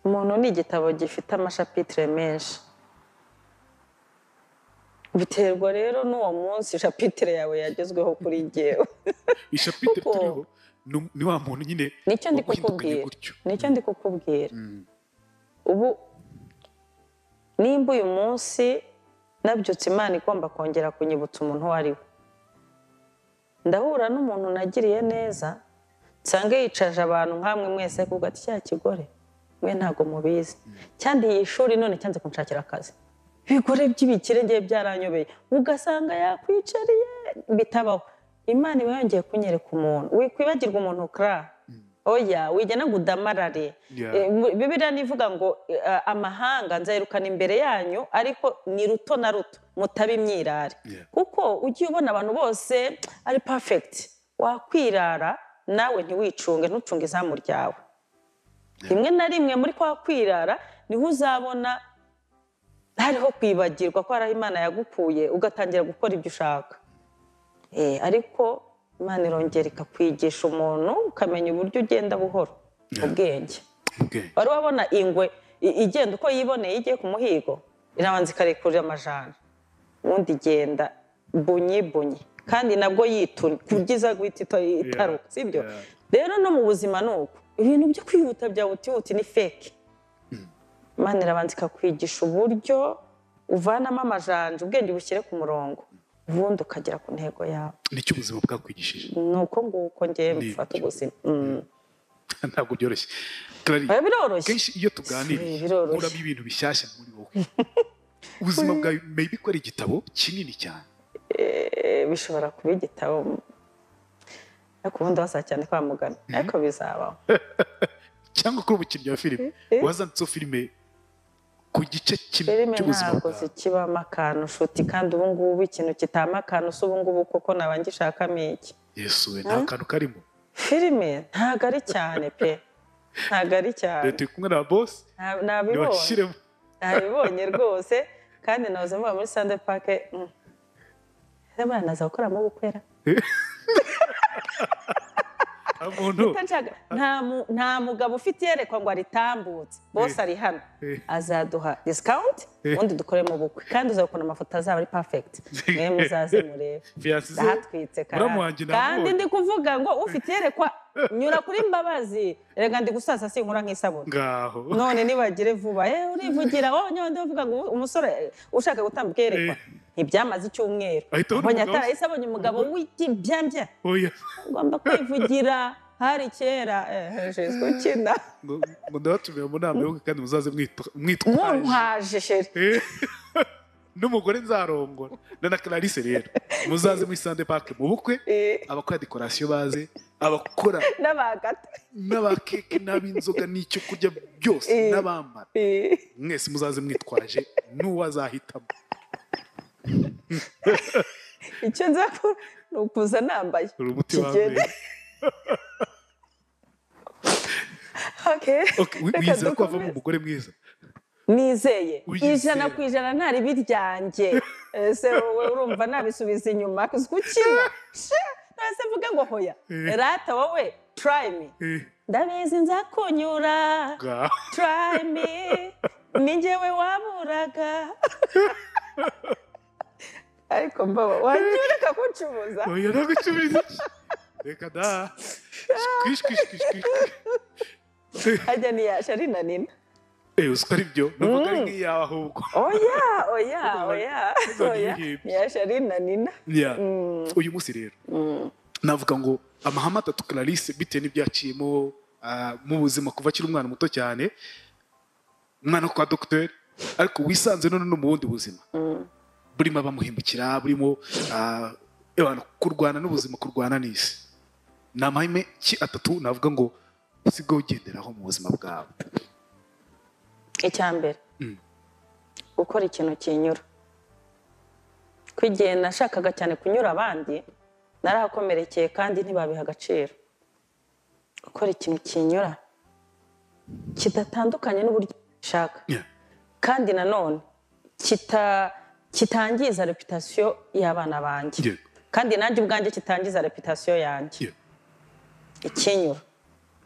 Umuntu ni igitabo gifite amashapitire menshi. Biterwa rero n'uwo munsi shapitire yawe yagezweho kuri jyewe. Ishapitire turiho ni wa muntu nyine. Nicyo ndi kukubwira. Nicyo ndi kukubwira. Ubu nimba uyu munsi nabyutse Imana igomba kongera kunyibutsa umuntu uwo ari we. Ndahura n'umuntu nagiriye neza, nsange yicaje abantu nkamwe mwese kuko ati cya kigore mwe ntago mubizi. Cyandi yishuri none cyanze kunshakira akazi. Ibigore by'ibikire ngiye byaranyobeye, ugasanga yakwicariye bitabaho. Imana iba yongeye kunyereka umuntu. Wikwibagirwa umuntu kra. Oya, wigena ngo udamarare. Bibiliya nivuga ngo amahanga nzayirukana imbere yanyu, ariko ni ruto na ruto mutabe imyirare. Kuko ugiye ubona abantu bose ari perfect, wakwirara nawe ntiwicunge, ntucunge izamu ryawe. Rimwe na rimwe muri kwa kwirara niho uzabona hariho kwibagirwa ko hari Imana yagukuye, ugatangira gukora ibyo ushaka. Ariko Imana irongera ikakwigisha umuntu ukamenya uburyo ugenda buhoro, ubwenge. Wari wabona ingwe igenda uko yiboneye igiye ku muhigo, irabanza ikarekurira amajanja, ubundi igenda bunyi bunyi, kandi nabwo yitura kubyiza guhita itaruka, sibyo? Rero no mu buzima nuko ibintu byo kwihuta bya butihuti ni fake. Imana irabanza ikakwigisha uburyo uvanamo amajanja, ubwenge bushyire ku murongo, ubundi ukagera ku ntego yawe. Nicyo ubuzima bwakwigishije? Nuko nguko ngiye mfata ubuzima. Ntabwo byoroshye. Biroroshye. Kenshi iyo tuganiriye uramo ibintu bishyashya muri wowe. Ubuzima bwawe maybe ko ari igitabo kinini cyane. Bishobora kuba igitabo, ariko ubundi bazacyandika kwa muganga, ariko bizabaho. Cyangwa kuri umukinnyi wa filime, wazanditseho filime ku gice kimwe cy'ubuzima bwawe. Ntabwo zikibamo akantu nshuti, kandi ubu ngubu ikintu kitama akantu si ubu ngubu koko naba ngishakamo iki. Yesu we, nta kantu karimo. Filime ntabwo ari cyane pe, ntabwo ari cyane. Turi kumwe na boss, nabibonye rwose, kandi nahoze mvuga muri Sunday Park, naza gukoramo ubukwera. Nta mugabo ufite iyerekwa ngo aritambutse, bose ari hano, azaduha discount, ubundi dukoremo ubukwe, kandi uzabona amafoto azaba ari perfect, mwe muzaze murebe. Ndahatwitse kandi ndi kuvuga ngo ufite iyerekwa nyura kuri Mbabazi, erega ndi gusaza sinkura nk'isabune. None nibagire vuba, urivugira nyondo uvuga ngo umusore ushaka gutambuka iyerekwa ntibyamaze icyumweru, mbonye atarahise abonye umugabo w'ikibyambya. Ngomba kwivugira hari kera jeswe ukina. Ngo ndabatumira mu nama y'ubukwe kandi muzaze mwitwaje. Muntwaje sheri. N'umugore nzarongora. Na Clarisse rero muzaze muri Sunday Park mu bukwe, abakora decoration baze, abakora n'abagata n'abakeke n'abinzoga n'icyo kurya byose n'abambara. Mwese muzaze mwitwaje n'uwazahitamo. Icyo nzakora ni ukuza nambaye. Wizera ko wavamo umugore mwiza? Nizeye 100% nta ribi ryanjye. Ese wowe urumva nabisubiza inyuma kukina? Nase mvuge ngo hoya rata wowe try me, ndabizi nzakunyura, try me, ni njyewe waburaga. Ariko mbaba wagiye ureka kuncubuza. Oya nagucubuza. Reka da. Kwish kwish kwish. Ajya ni ya Sharina Nina. Uzi ko ari byo? Numvaga ari nk'iyawe ahubwo. Oya oya oya oya. Ni ya Sharina Nina. Uyu munsi rero navuga ngo amahame atatu Clarisse bitewe n'ibyaciyemo mu buzima kuva akiri umwana muto cyane, umwana kwa docteur, ariko wisanze none no mu bundi buzima. Burimo abamuhimbukira, burimo kurwana n'ubuzima, kurwana n'isi. Ni amahame ki atatu navuga ngo usigaye ugenderaho mu buzima bwawe? Icya mbere, gukora ikintu kinyura. Ko igihe nashakaga cyane kunyura abandi, narahakomerekeye kandi ntibabiha agaciro. Gukora ikintu kinyura kidatandukanye n'uburyo ushaka, kandi nanone kitangiza reputation y'abana banjye, kandi nanjye ubwanjye kitangiza reputation yanjye. Ikinyura.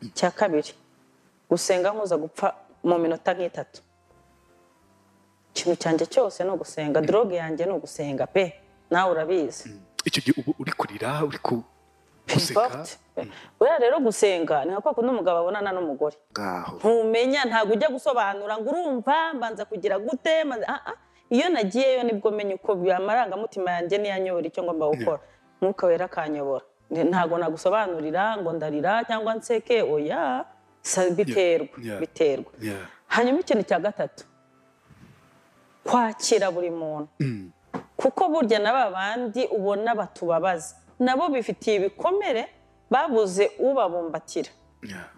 Icya kabiri, gusenga nkuza gupfa mu minota nk'itatu. Ikintu cyanjye cyose ni ugusenga, drogue yanjye ni ugusenga pe, nawe urabizi. Icyo gihe ubu uri kurira, uri guseka. Buriya rero gusenga ni nka kwa kundi umugabo abonana n'umugore, ntumenya, ntabwo ujya gusobanura ngo urumva mbanza kugira gute. Iyo nagiyeyo nibwo menya uko amarangamutima yanjye niyanyobora icyo ngomba gukora, Mwuka Wera akanyobora. Ntabwo nagusobanurira ngo ndarira cyangwa nseke, oya, biterwa. Hanyuma ikintu cya gatatu, kwakira buri muntu. Kuko burya na babandi ubona batubabaza nabo bifitiye ibikomere, babuze ubabumbatira.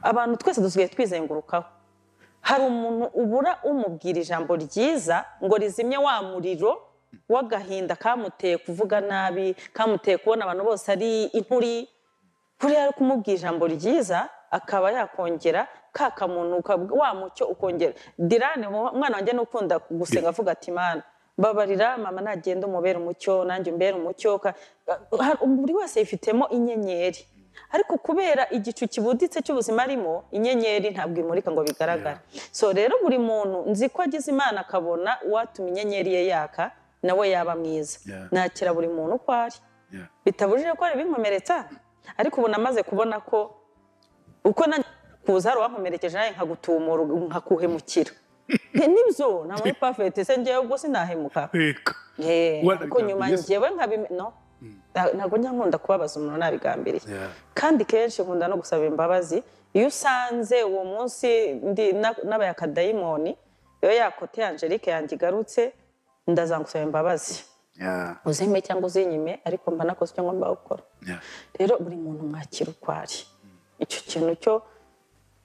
Abantu twese dusigaye twizengurukaho. Hari umuntu ubura umubwira ijambo ryiza ngo rizimye wa muriro w'agahinda kamuteye kuvuga nabi, kamuteye kubona abantu bose ari inturi. Buriya ari kumubwira ijambo ryiza akaba yakongera kakamuntu wa mucyo ukongera. Dirane umwana wanjye n'ukunda gusenga avuga ati Mana babarira mama nagenda umubera umucyo nanjye umbera umucyo. Buri wese yifitemo inyenyeri, ariko kubera igicu kibuditse cy'ubuzima arimo, inyenyeri ntabwo imurika ngo bigaragare. So rero buri muntu nzi ko agize Imana akabona uwatuma inyenyeri ye yaka nawe yaba mwiza. Nakira buri muntu uko ari, bitabujije ko ari binkomeretsa, ariko ubu namaze kubona ko uko kuza hari uwankomerekeje nawe nkagutumura nkakuhemukira. Nibyo nta muri perfect se ngewe ubwo sinahemuka. Ariko nyuma ngewe no ntabwo njya nkunda kubabaza umuntu nabigambiriye. Kandi kenshi nkunda no gusaba imbabazi. Iyo usanze uwo munsi ndi nabaye akadayimoni, iyo yakote Angelique yanjye igarutse, ndaza gusaba imbabazi. Uzime cyangwa uzinyime, ariko mba nakoze icyo ngomba gukora. Rero buri muntu mwakira uko ari. Icyo kintu cyo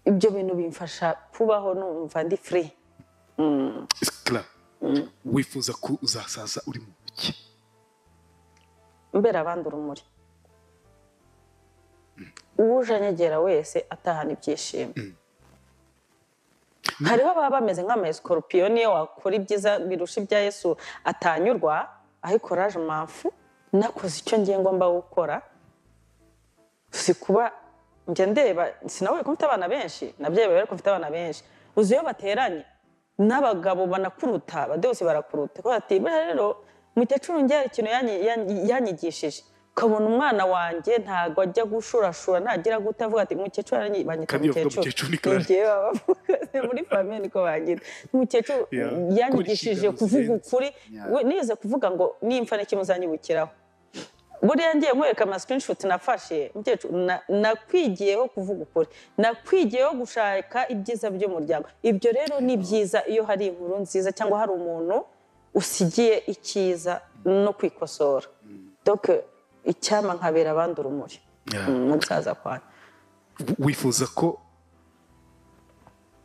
ibyo bintu bimfasha kubaho numva ndi free. Wifuza ko uzasaza uri mu biki? Mbera abandi urumuri. Uwuje anyegera wese atahana ibyishimo. Hariho ababa bameze nk'amascorpion, niyo wakora ibyiza birusha ibya Yesu atanyurwa, ariko raje mpamvu nakoze icyo ngiye ngomba gukora. Si kuba njye ndeba sinawe ko mfite abana benshi, nabyeyi ariko mfite abana benshi. Uzi iyo bateranye n'abagabo banakuruta, abadose barakuruta. Ko ati rero mukecuru ngiye ikintu yanyigishije. Ukabona umwana wanjye ntago ajya gushurashura, ntagira gute avuga ati mukecuru banyita mukecuru. Ngiye babavuga muri famille niko banyita. Mukecuru yanyigishije kuvuga ukuri, nize kuvuga ngo nimfa n'iki muzanyibukiraho. Buriya ngiye nkwereka ama screenshot nafashe, mukecuru nakwigiyeho kuvuga ukuri, nakwigiyeho gushaka ibyiza by'umuryango. Ibyo rero ni byiza iyo hari inkuru nziza cyangwa hari umuntu usigiye icyiza no kwikosora. Donc icyama nkabera abandi urumuri mu gusaza kwanjye. Wifuza ko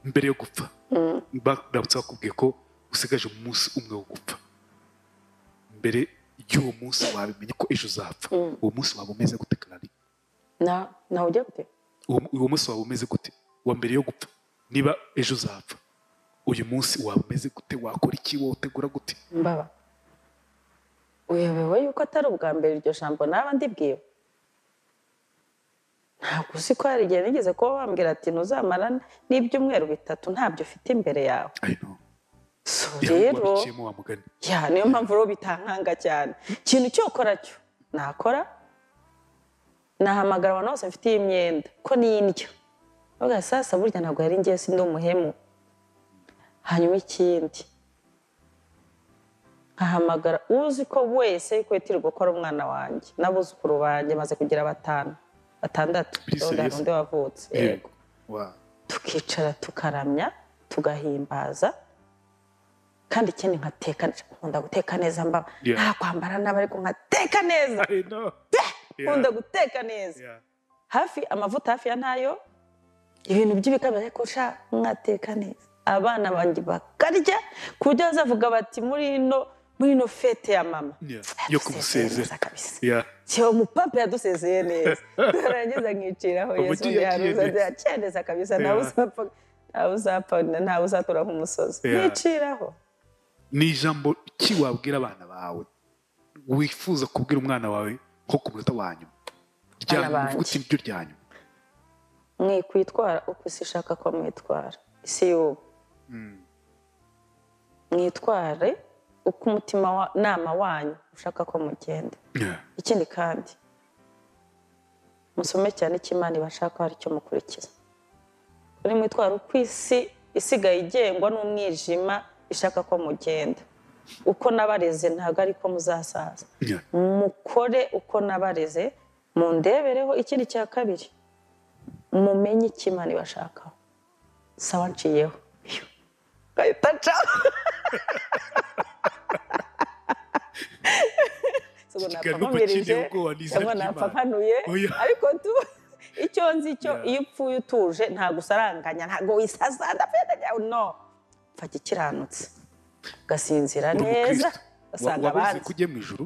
mbere yo gupfa baramutse bakubwiye ko usigaje umunsi umwe wo gupfa, mbere y'uwo munsi wabimenye ko ejo uzapfa, uwo munsi waba umeze gute Clary? Na ujya gute? Uwo munsi waba umeze gute wa mbere yo gupfa? Niba ejo uzapfa, uyu munsi waba umeze gute? Wakora iki? Wotegura gute? Mbaba uyobewe yuko atari ubwa mbere iryo jambo naba ndibwiwe. Ntabwo uzi ko hari igihe nigeze kuba wambwira ati ntuzamara n'ibyumweru bitatu ntabyo ufite imbere yawe. So rero niyo mpamvu rero bitankanga cyane. Ikintu cyokora cyo nakora, nahamagara abantu bose mfitiye imyenda ko n'indyo. Bavuga sasa burya ntabwo yari ngiye sindi umuhemu. Hanyuma ikindi nkahamagara uzi ko wese ko yitirwa gukora umwana wanjye n'abuzukuru banjye maze kugira 5 6 undi wavutse. Yego. Tukicara tukaramya tugahimbaza. Kandi ikindi nkateka, nkunda guteka neza mbaba. Nta kwambara nabi ariko nkateka neza. Nkunda guteka neza. Hafi amavuta hafi ya ntayo, ibintu by'ibikabyo ariko sha nkateka neza. Abana banjye bakarya ku buryo bazavuga bati muri ino fete ya mama yo kumusezera kabisa. Cyo mupapa yadusezeye neza. Turangiza nkiciraho Yesu yaruza neza kabisa, ntawe uzapfa ntawe uzatura nk'umusozi. Nkiciraho. Ni ijambo ki wabwira abana bawe wifuza kubwira umwana wawe nko ku munota wa nyuma? Uti ibyo rya nyuma. Mwikwitwara uko isi ishaka ko mwitwara. Isi y'ubu. Mwitware uko umutima nama wanyu ushaka ko mugenda. Ikindi kandi musome cyane icyo Imana ibashaka hari icyo mukurikiza. Kuri mwitwara uko isi isigaye igengwa n'umwijima ishaka ko mugenda. Uko nabareze ntabwo ariko muzasaza. Mukore uko nabareze, mundebereho. Ikindi cya kabiri, mumenye icyo Imana ibashakaho. Sawa nciyeho. Gahita nca. Napfa nkanuye, ariko tu Icyo nzi cyo, iyo upfuye utuje, ntabwo usaranganya, ntabwo wisaza, ndapfuye, no pfa gikiranutse, ugasinzira Uri neza, umukristo. ugasanga Wabuze abandi. ko ugiye mu ijuru?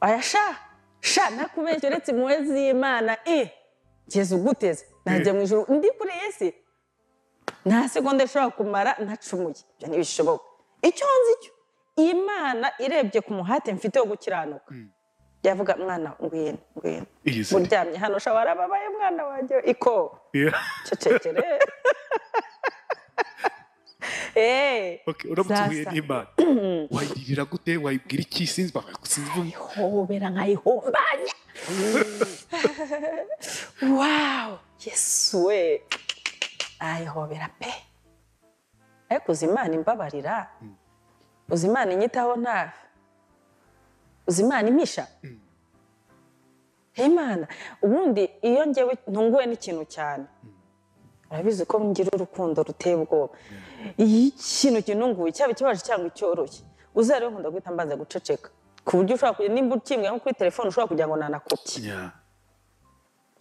Oya sha sha, nakubeshya, uretse impuhwe z'Imana ngeze uguteze najya mu ijuru ndi kuri iyi si? Nta segonda ishobora kumara ntacumuye, ibyo ntibishoboka. Icyo nzi cyo, Imana irebye ku muhate mfite wo gukiranuka, yavuga: "Mwana, ngwino, ngwino." Iyizire. Uryamye hano sha, warababaye mwana wanjye, iko cecekere. Okay, uramutse uhuye Sasa. n'Imana wayirira gute? Wayibwira iki? Sinzi, sinzi. Hobera nkayihombanya. Wow, Yesu we, ayihobera pe! Ariko uzi Imana imbabarira, uzi Imana inyitaho ntafe, uzi Imana impisha Imana. Ubundi iyo ngewe ntunguwe n'ikintu cyane, urabizi ko ngira urukundo ruteye ubwoba, iyo ikintu kintunguye, cyaba ikibaje cyangwa icyoroshye, uzarebe nkunda guhita mbanza guceceka, ku buryo ushobora kujya, nimba ukimbwira nko kuri telefone, ushobora kugira ngo nanakopye.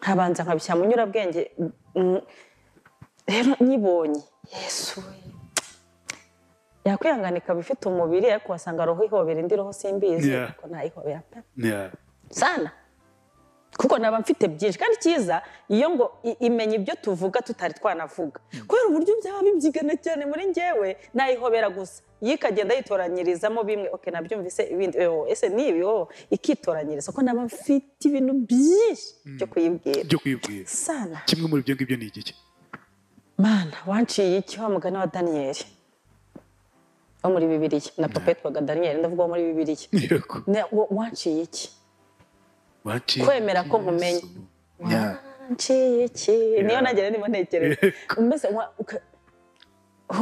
Nkabanza nkabishyira mu nyurabwenge. Rero nyibonye, Yesu we, yakwihangana ikaba ifite umubiri, ariko wasanga roho ihobera indi roho, simbizi. Ariko ntayihobera pe, sana, kuko naba mfite byinshi. Kandi cyiza, iyo ngo imenya ibyo tuvuga tutari twanavuga, kubera uburyo byaba bibyigana cyane muri njyewe, nayihobera gusa, yo ikagenda yitoranyirizamo bimwe: "Ok, nabyumvise." Ibindi: "Oh, ese ni ibi? Oh." Ikitoranyiriza, ko naba mfite ibintu byinshi byo kuyibwira. Byo kwibwira. Sana. Kimwe muri ibyo ngibyo ni igiki? Mana, wanciye iki, wa mugani wa Daniyeli wo muri Bibiliya, na papa yitwaga Daniyeli, ndavuga wo muri Bibiliya. Wanciye iki? Wanciye Kwemera ko nkumenya. Wanciye iki? Niyo nagera ndimo ntekereza mbese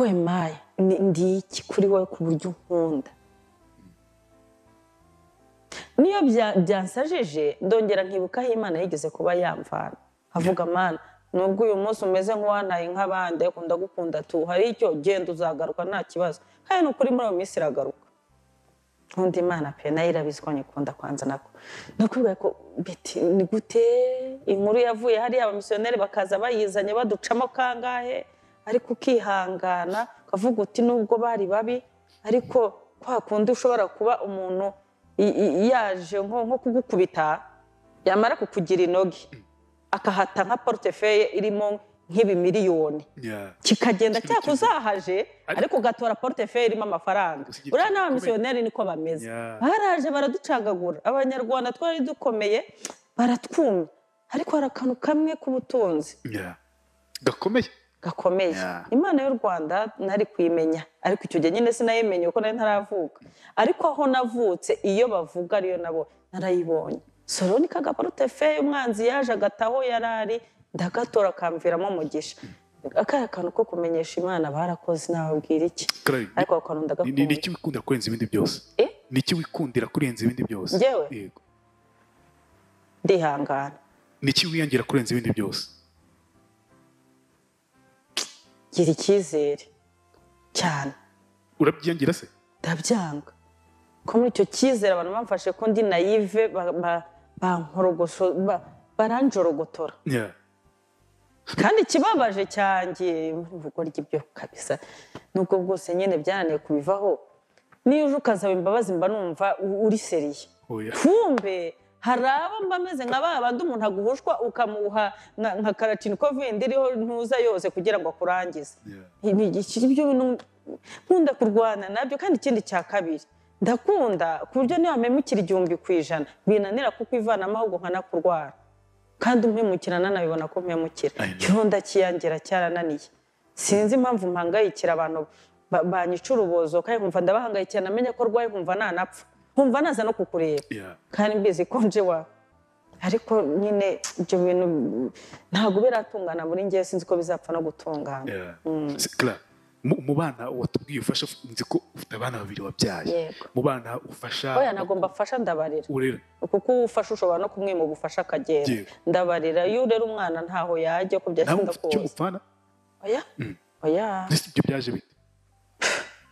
we maye, ndi iki kuri wowe ku buryo unkunda? Niyo byansajije, ndongera nkibuka aho Imana yigeze kuba yamvana, avuga: "Mana, nubwo uyu munsi umeze nk'uwantaye nk'abandi, ariko ndagukunda tu, hari icyo genda uzagaruka, nta kibazo." Kandi ni ukuri, muri iyo minsi iragaruka. Nkunda Imana pe, nayo irabizi ko nyikunda. Kwanza nako nakubwira ko biti ni gute inkuru yavuye hariya, abamisiyoneri bakaza bayizanye, baducamo kangahe, ariko ukihangana ukavuga uti nubwo bari babi, ariko kwa kundi ushobora kuba umuntu yaje nko kugukubita, yamara kukugira inoge akahata nka portefeuille irimo nk'ibimiliyoni, kikagenda cyakuzahaje, ariko ugatora portefeuille irimo amafaranga. Usibye Uriya n'abamisiyoneri niko bameze. Baraje baraducagagura, Abanyarwanda twari dukomeye baratwumya, ariko hari akantu kamwe k'ubutunzi Gakomeye. Gakomeye. Imana y'u Rwanda nari kuyimenya, ariko icyo gihe nyine sinayimenye kuko nari ntaravuka, ariko aho navutse iyo bavuga ariyo nabo narayibonye. Soro ni kagaportefeuille umwanzi yaje agataho yari ari, ndagatora akamviramo umugisha. Akaya kantu ko kumenyesha Imana, barakoze, nababwira iki? Clary, Ariko ako kantu ni ndagakunda. iki wikundira kurenza ibindi byose? Eh? Ni iki wikundira kurenza ibindi byose? Njyewe? Yego. Ndihangana. Ni iki wiyangira kurenza ibindi byose? Gira icyizere cyane. Urabyiyangira se? Ndabyanga ko muri icyo cyizere abantu bamfashe ko ndi naïve, baranjorogotora. Kandi ikibabaje cyanjye imvugo ry'ibyo kabisa, nubwo bwose nyine byananiye kubivaho, niyo uje ukasaba imbabazi mba numva uri sérieux. Oya. Kumbe hari abo mba meze nka ba bandi umuntu aguhushwa, ukamuha nka kalachnikov yindi iriho ntuza yose kugira ngo akurangize. Ni ibyo bintu nkunda kurwana nabyo. Kandi ikindi cya kabiri, ndakunda ku buryo niba mpemukira 1000% binanira kukwivanamo, ahubwo nkanakurwara kandi umpemukira nanabibona ko mpemukira. I know. Cyo ndakiyangira, cyarananiye. Sinzi impamvu mpangayikira abantu, banyica urubozo, kandi nkumva ndabahangayikira, namenya ko rwaye nkumva nanapfa, nkumva naza no kukureba, kandi mbizi ko nje wa, ariko nyine ibyo bintu ntabwo biratungana muri njye, sinzi ko bizapfa no gutungana. Clara, mu bana watubwiye ufasha, nzi ko ufite abana babiri wabyaye. Yego. Mu bana ufasha, Oya, ntabwo mbafasha, ndabarera. Urera. Kuko uwo ufasha ushobora no kumwima ubufasha akagenda. Ndabarera. Iyo urera umwana ntaho yajya uko Nawe byagenda ufite icyo kose. mupfana? Oya, oya. Mbese ibyo byaje bite?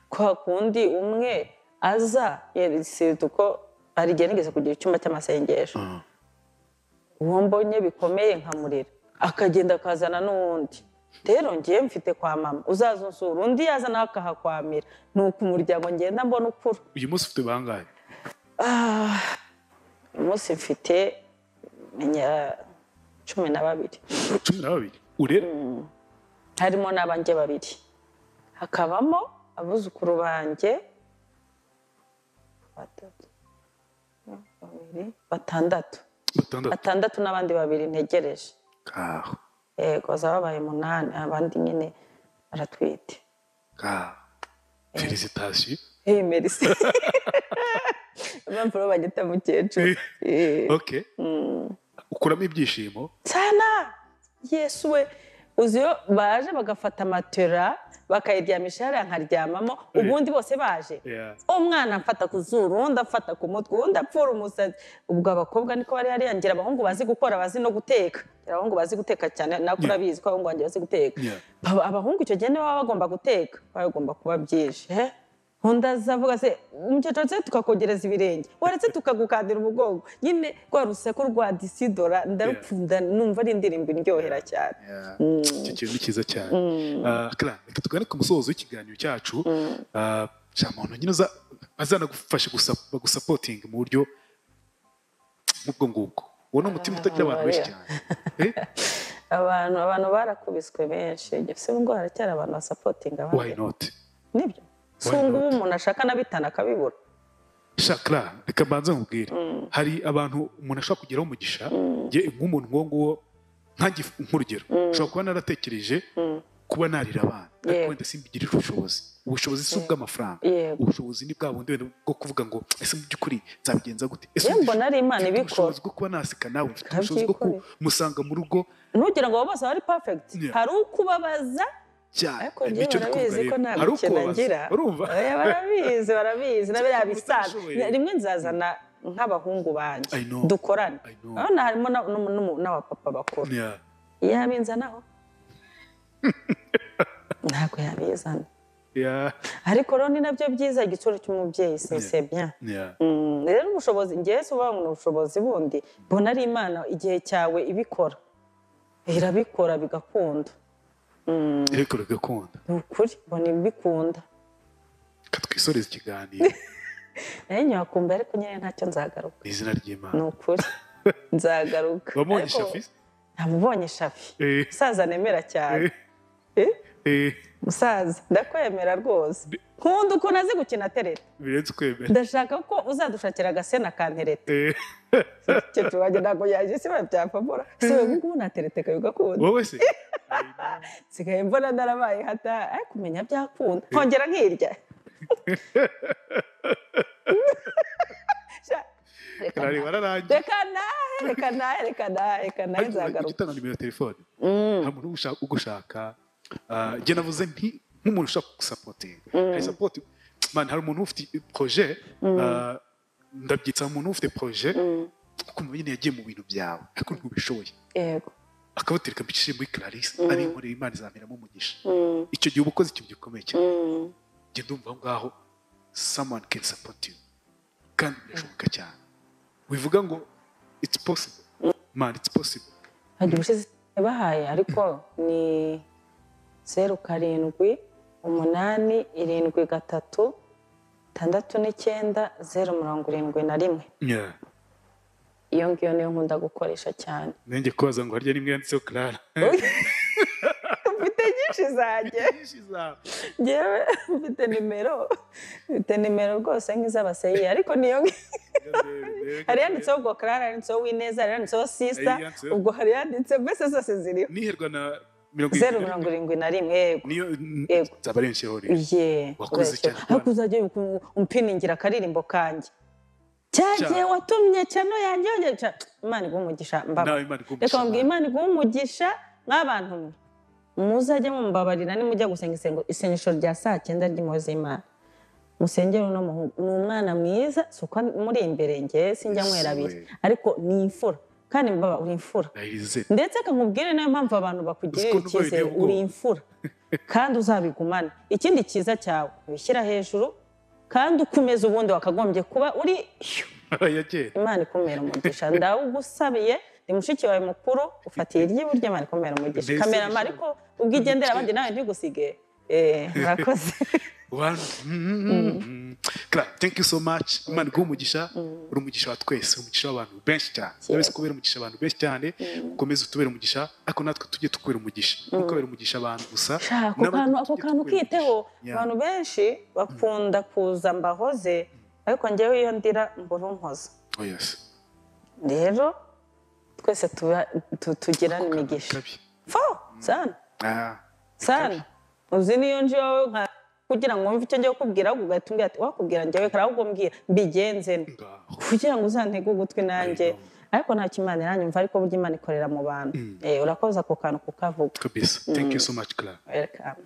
Kwa kundi umwe aza, surtout ko hari igihe nigeze kugira icyumba cy'amasengesho. Uwo mbonye bikomeye nkamurera akagenda akazana n'uwundi. Rero ngiye mfite kwa mama uzaza unsura, undi yaza nawe akahakwamira. Ni uko umuryango ngenda mbona ukura. Uyu munsi ufite bangahe? Uyu munsi mfite 12. 12 urera? Harimo n'abanjye babiri, hakabamo abuzukuru banjye 3 2 6 6 n'abandi babiri ntegereje. Yego, babaye 8, abandi nyine baratwite. Félicitations. Eh, merci. Impamvu bagita mukecuru. Okay. Ukuramo ibyishimo sana. Yesu we, uzi iyo baje bagafata matera bakayiryamisha hariya nkaryamamo, ubundi bose baje. Umwana amfata ku zuru, undi afata ku mutwe, undi apfura umusatsi. Ubwo abakobwa niko bari hariya, ngira abahungu bazi gukora, bazi no guteka. Abahungu bazi guteka cyane, nako urabizi ko abahungu banjye bazi guteka. Abahungu icyo gihe baba bagomba guteka, bagomba kuba byije. Undi azavuga se umukecuru se tukakogereza ibirenge, waretse tukagukandira umugongo. Nyine rwa rusaku rwa Disidora ndarukunda, numva ari indirimbo indyohera cyane. Icyo kintu ni cyiza cyane. Clara, reka tugane ku musozo w'ikiganiro cyacu. Muntu nyine azanagufasha bagusapotinga mu buryo nk'ubwo ngubwo. Uwo ni umutima utagira abantu benshi cyane. Abantu barakubiswe benshi. Gifite ngo haracyari abantu basapotinga abandi. Why not? Nibyo. Sungu umuntu ashaka na bitana akabibura. Shakra, reka mbanze nkubwire. Hari abantu umuntu ashaka kugeraho umugisha, nk'umuntu ngo nguwo nkangi nk'urugero. Ushobora kuba naratekereje kuba narira abana, ariko wenda simbigirira ubushobozi. Ubushobozi si ubw'amafaranga. Ubushobozi ni bwa bundi bwo kuvuga ngo ese mu by'ukuri nzabigenza gute? Ese mbona ari Imana ibikora. Ubushobozi bwo kuba naseka nawe, mfite ubushobozi bwo kumusanga mu rugo. Ntugira ngo bose bari perfect. Hari ukubabaza. Ariko njyewe barabizi ko nta mikino ngira. Barabizi, barabizi, na biriya bisaza. Rimwe nzazana nk'abahungu banjye dukorane. Urabona harimo n'abapapa bakuru. Yabinzanaho? Ntabwo yabizana. Ariko rero ni nabyo byiza, igitsure cy'umubyeyi c'est bien. Rero ubushobozi, njyewe si uvuga ngo ni ubushobozi bundi, mbona ari Imana igihe cyawe ibikora. Irabikora bigakunda. Ariko bigakunda. Ni ukuri mbona ibikunda. Reka twisoreze ikiganiro. Nayo nyakumva ariko nyine ntacyo nzagaruka. Ni izina ry'Imana. Ni ukuri nzagaruka. Wamubonye Shafi? Namubonye Shafi. Musaza nemera cyane. Musaza ndakwemera rwose. Nkunda ukuntu azi gukina tereta. Birenze kwemera. Ndashaka ko uzadushakira agasena kantereta. Cyecu wanjye ntabwo yaje se babyapfamura. Se we ngubu naterete kayugakunda. Wowe se? Nsigaye mbona narabaye hata ariko kumenya byakunda. Nkongera nkirya. Reka nahe nzagaruka. Ugitanga nimero ya telefone. Hari umuntu ugushaka. Njye navuze nti nk'umuntu ushaka gusapotinga. Hari support man, hari umuntu ufite projet, ndabyitsa umuntu ufite projet ukumva nyine yagiye mu bintu byawe ariko ntubishoboye. Yego. Akabatereka mbicishije muri Clarisse, abinkorera Imana izamperamo umugisha. Icyo gihe uba ukoze ikintu gikomeye cyane. Njye ndumva aho ngaho someone can support you. Kandi birashoboka cyane. Wivuga ngo it's possible. Man, it's possible. Hajya ubushize bahaye ariko ni 0 7 8 7 3 6 9 0 71. Iyo ngiyo niyo nkunda gukoresha cyane. Nenge kubaza ngo harya nimwe yanditseho Clara. Mfite nyinshi zanjye. Ngewe mfite nimero rwose nk'iz'abaseyi ariko niyo hari yanditseho ubwo Clara, yanditseho Wineza, yanditseho Sister, ubwo hari yanditse mbese zose ziriho. Niherwa na 071. Yego. Niyo nzabarenseho rero. Wakoze cyane. Ariko uzajya umpiningira akaririmbo kanjye. Cyagiye watumye cyano yanjye yongera Imana iguhe umugisha mbaba. Reka mbwira Imana iguhe umugisha nk'abantu muzajye mumbabarira nimujya gusenga isengesho rya saa 9 ry'impuhwe z'Imana. Musengere uno muhungu, ni umwana mwiza, si uko muri imbere nge sinjya nywera abiri, ariko ni imfura. Kandi mbaba uri imfura. Ndetse akakubwira nayo mpamvu abantu bakugirira icyizere, uri imfura. Kandi uzabigumana. Ikindi cyiza cyawe ubishyira hejuru kandi ukomeza ubundi wakagombye kuba uri Imana ikumera umugisha. Ndawugusabiye Ndi mushiki wawe mukuru, ufatiye iry'iburyo, Imana ikomera umugisha. Kamerama ariko ubwo igendera abandi nawe ntigusige. Murakoze. Clara, thank you so much. Imana iguhe umugisha, uri umugisha wa twese, umugisha w'abantu benshi cyane. Ndabizi ko ubera umugisha abantu benshi cyane, ukomeze utubere umugisha, ariko natwe tujye tukubera umugisha. Ntukabere umugisha abantu gusa. Ako kantu kiteho, abantu benshi bakunda kuza mbahoze, ariko njyewe iyo ndira mbura umpoza. Oh yes. Rero twese tugirana imigisha. Fo, sana. Sana. Uzi niyo nje wawe nka kugira ngo mve icyo ngiye kukubwira, ahubwo ugahita umbwira ati wakubwira njyewe kare, ahubwo mbwira mbigenze nte kugira ngo uzantege ugutwi nanjye. Ariko ntacyo Imana iranyumva, ariko burya Imana ikorera mu bantu. Urakoze ako kantu kukavuga. Kabisa. Thank you so much, Clara. Welcome.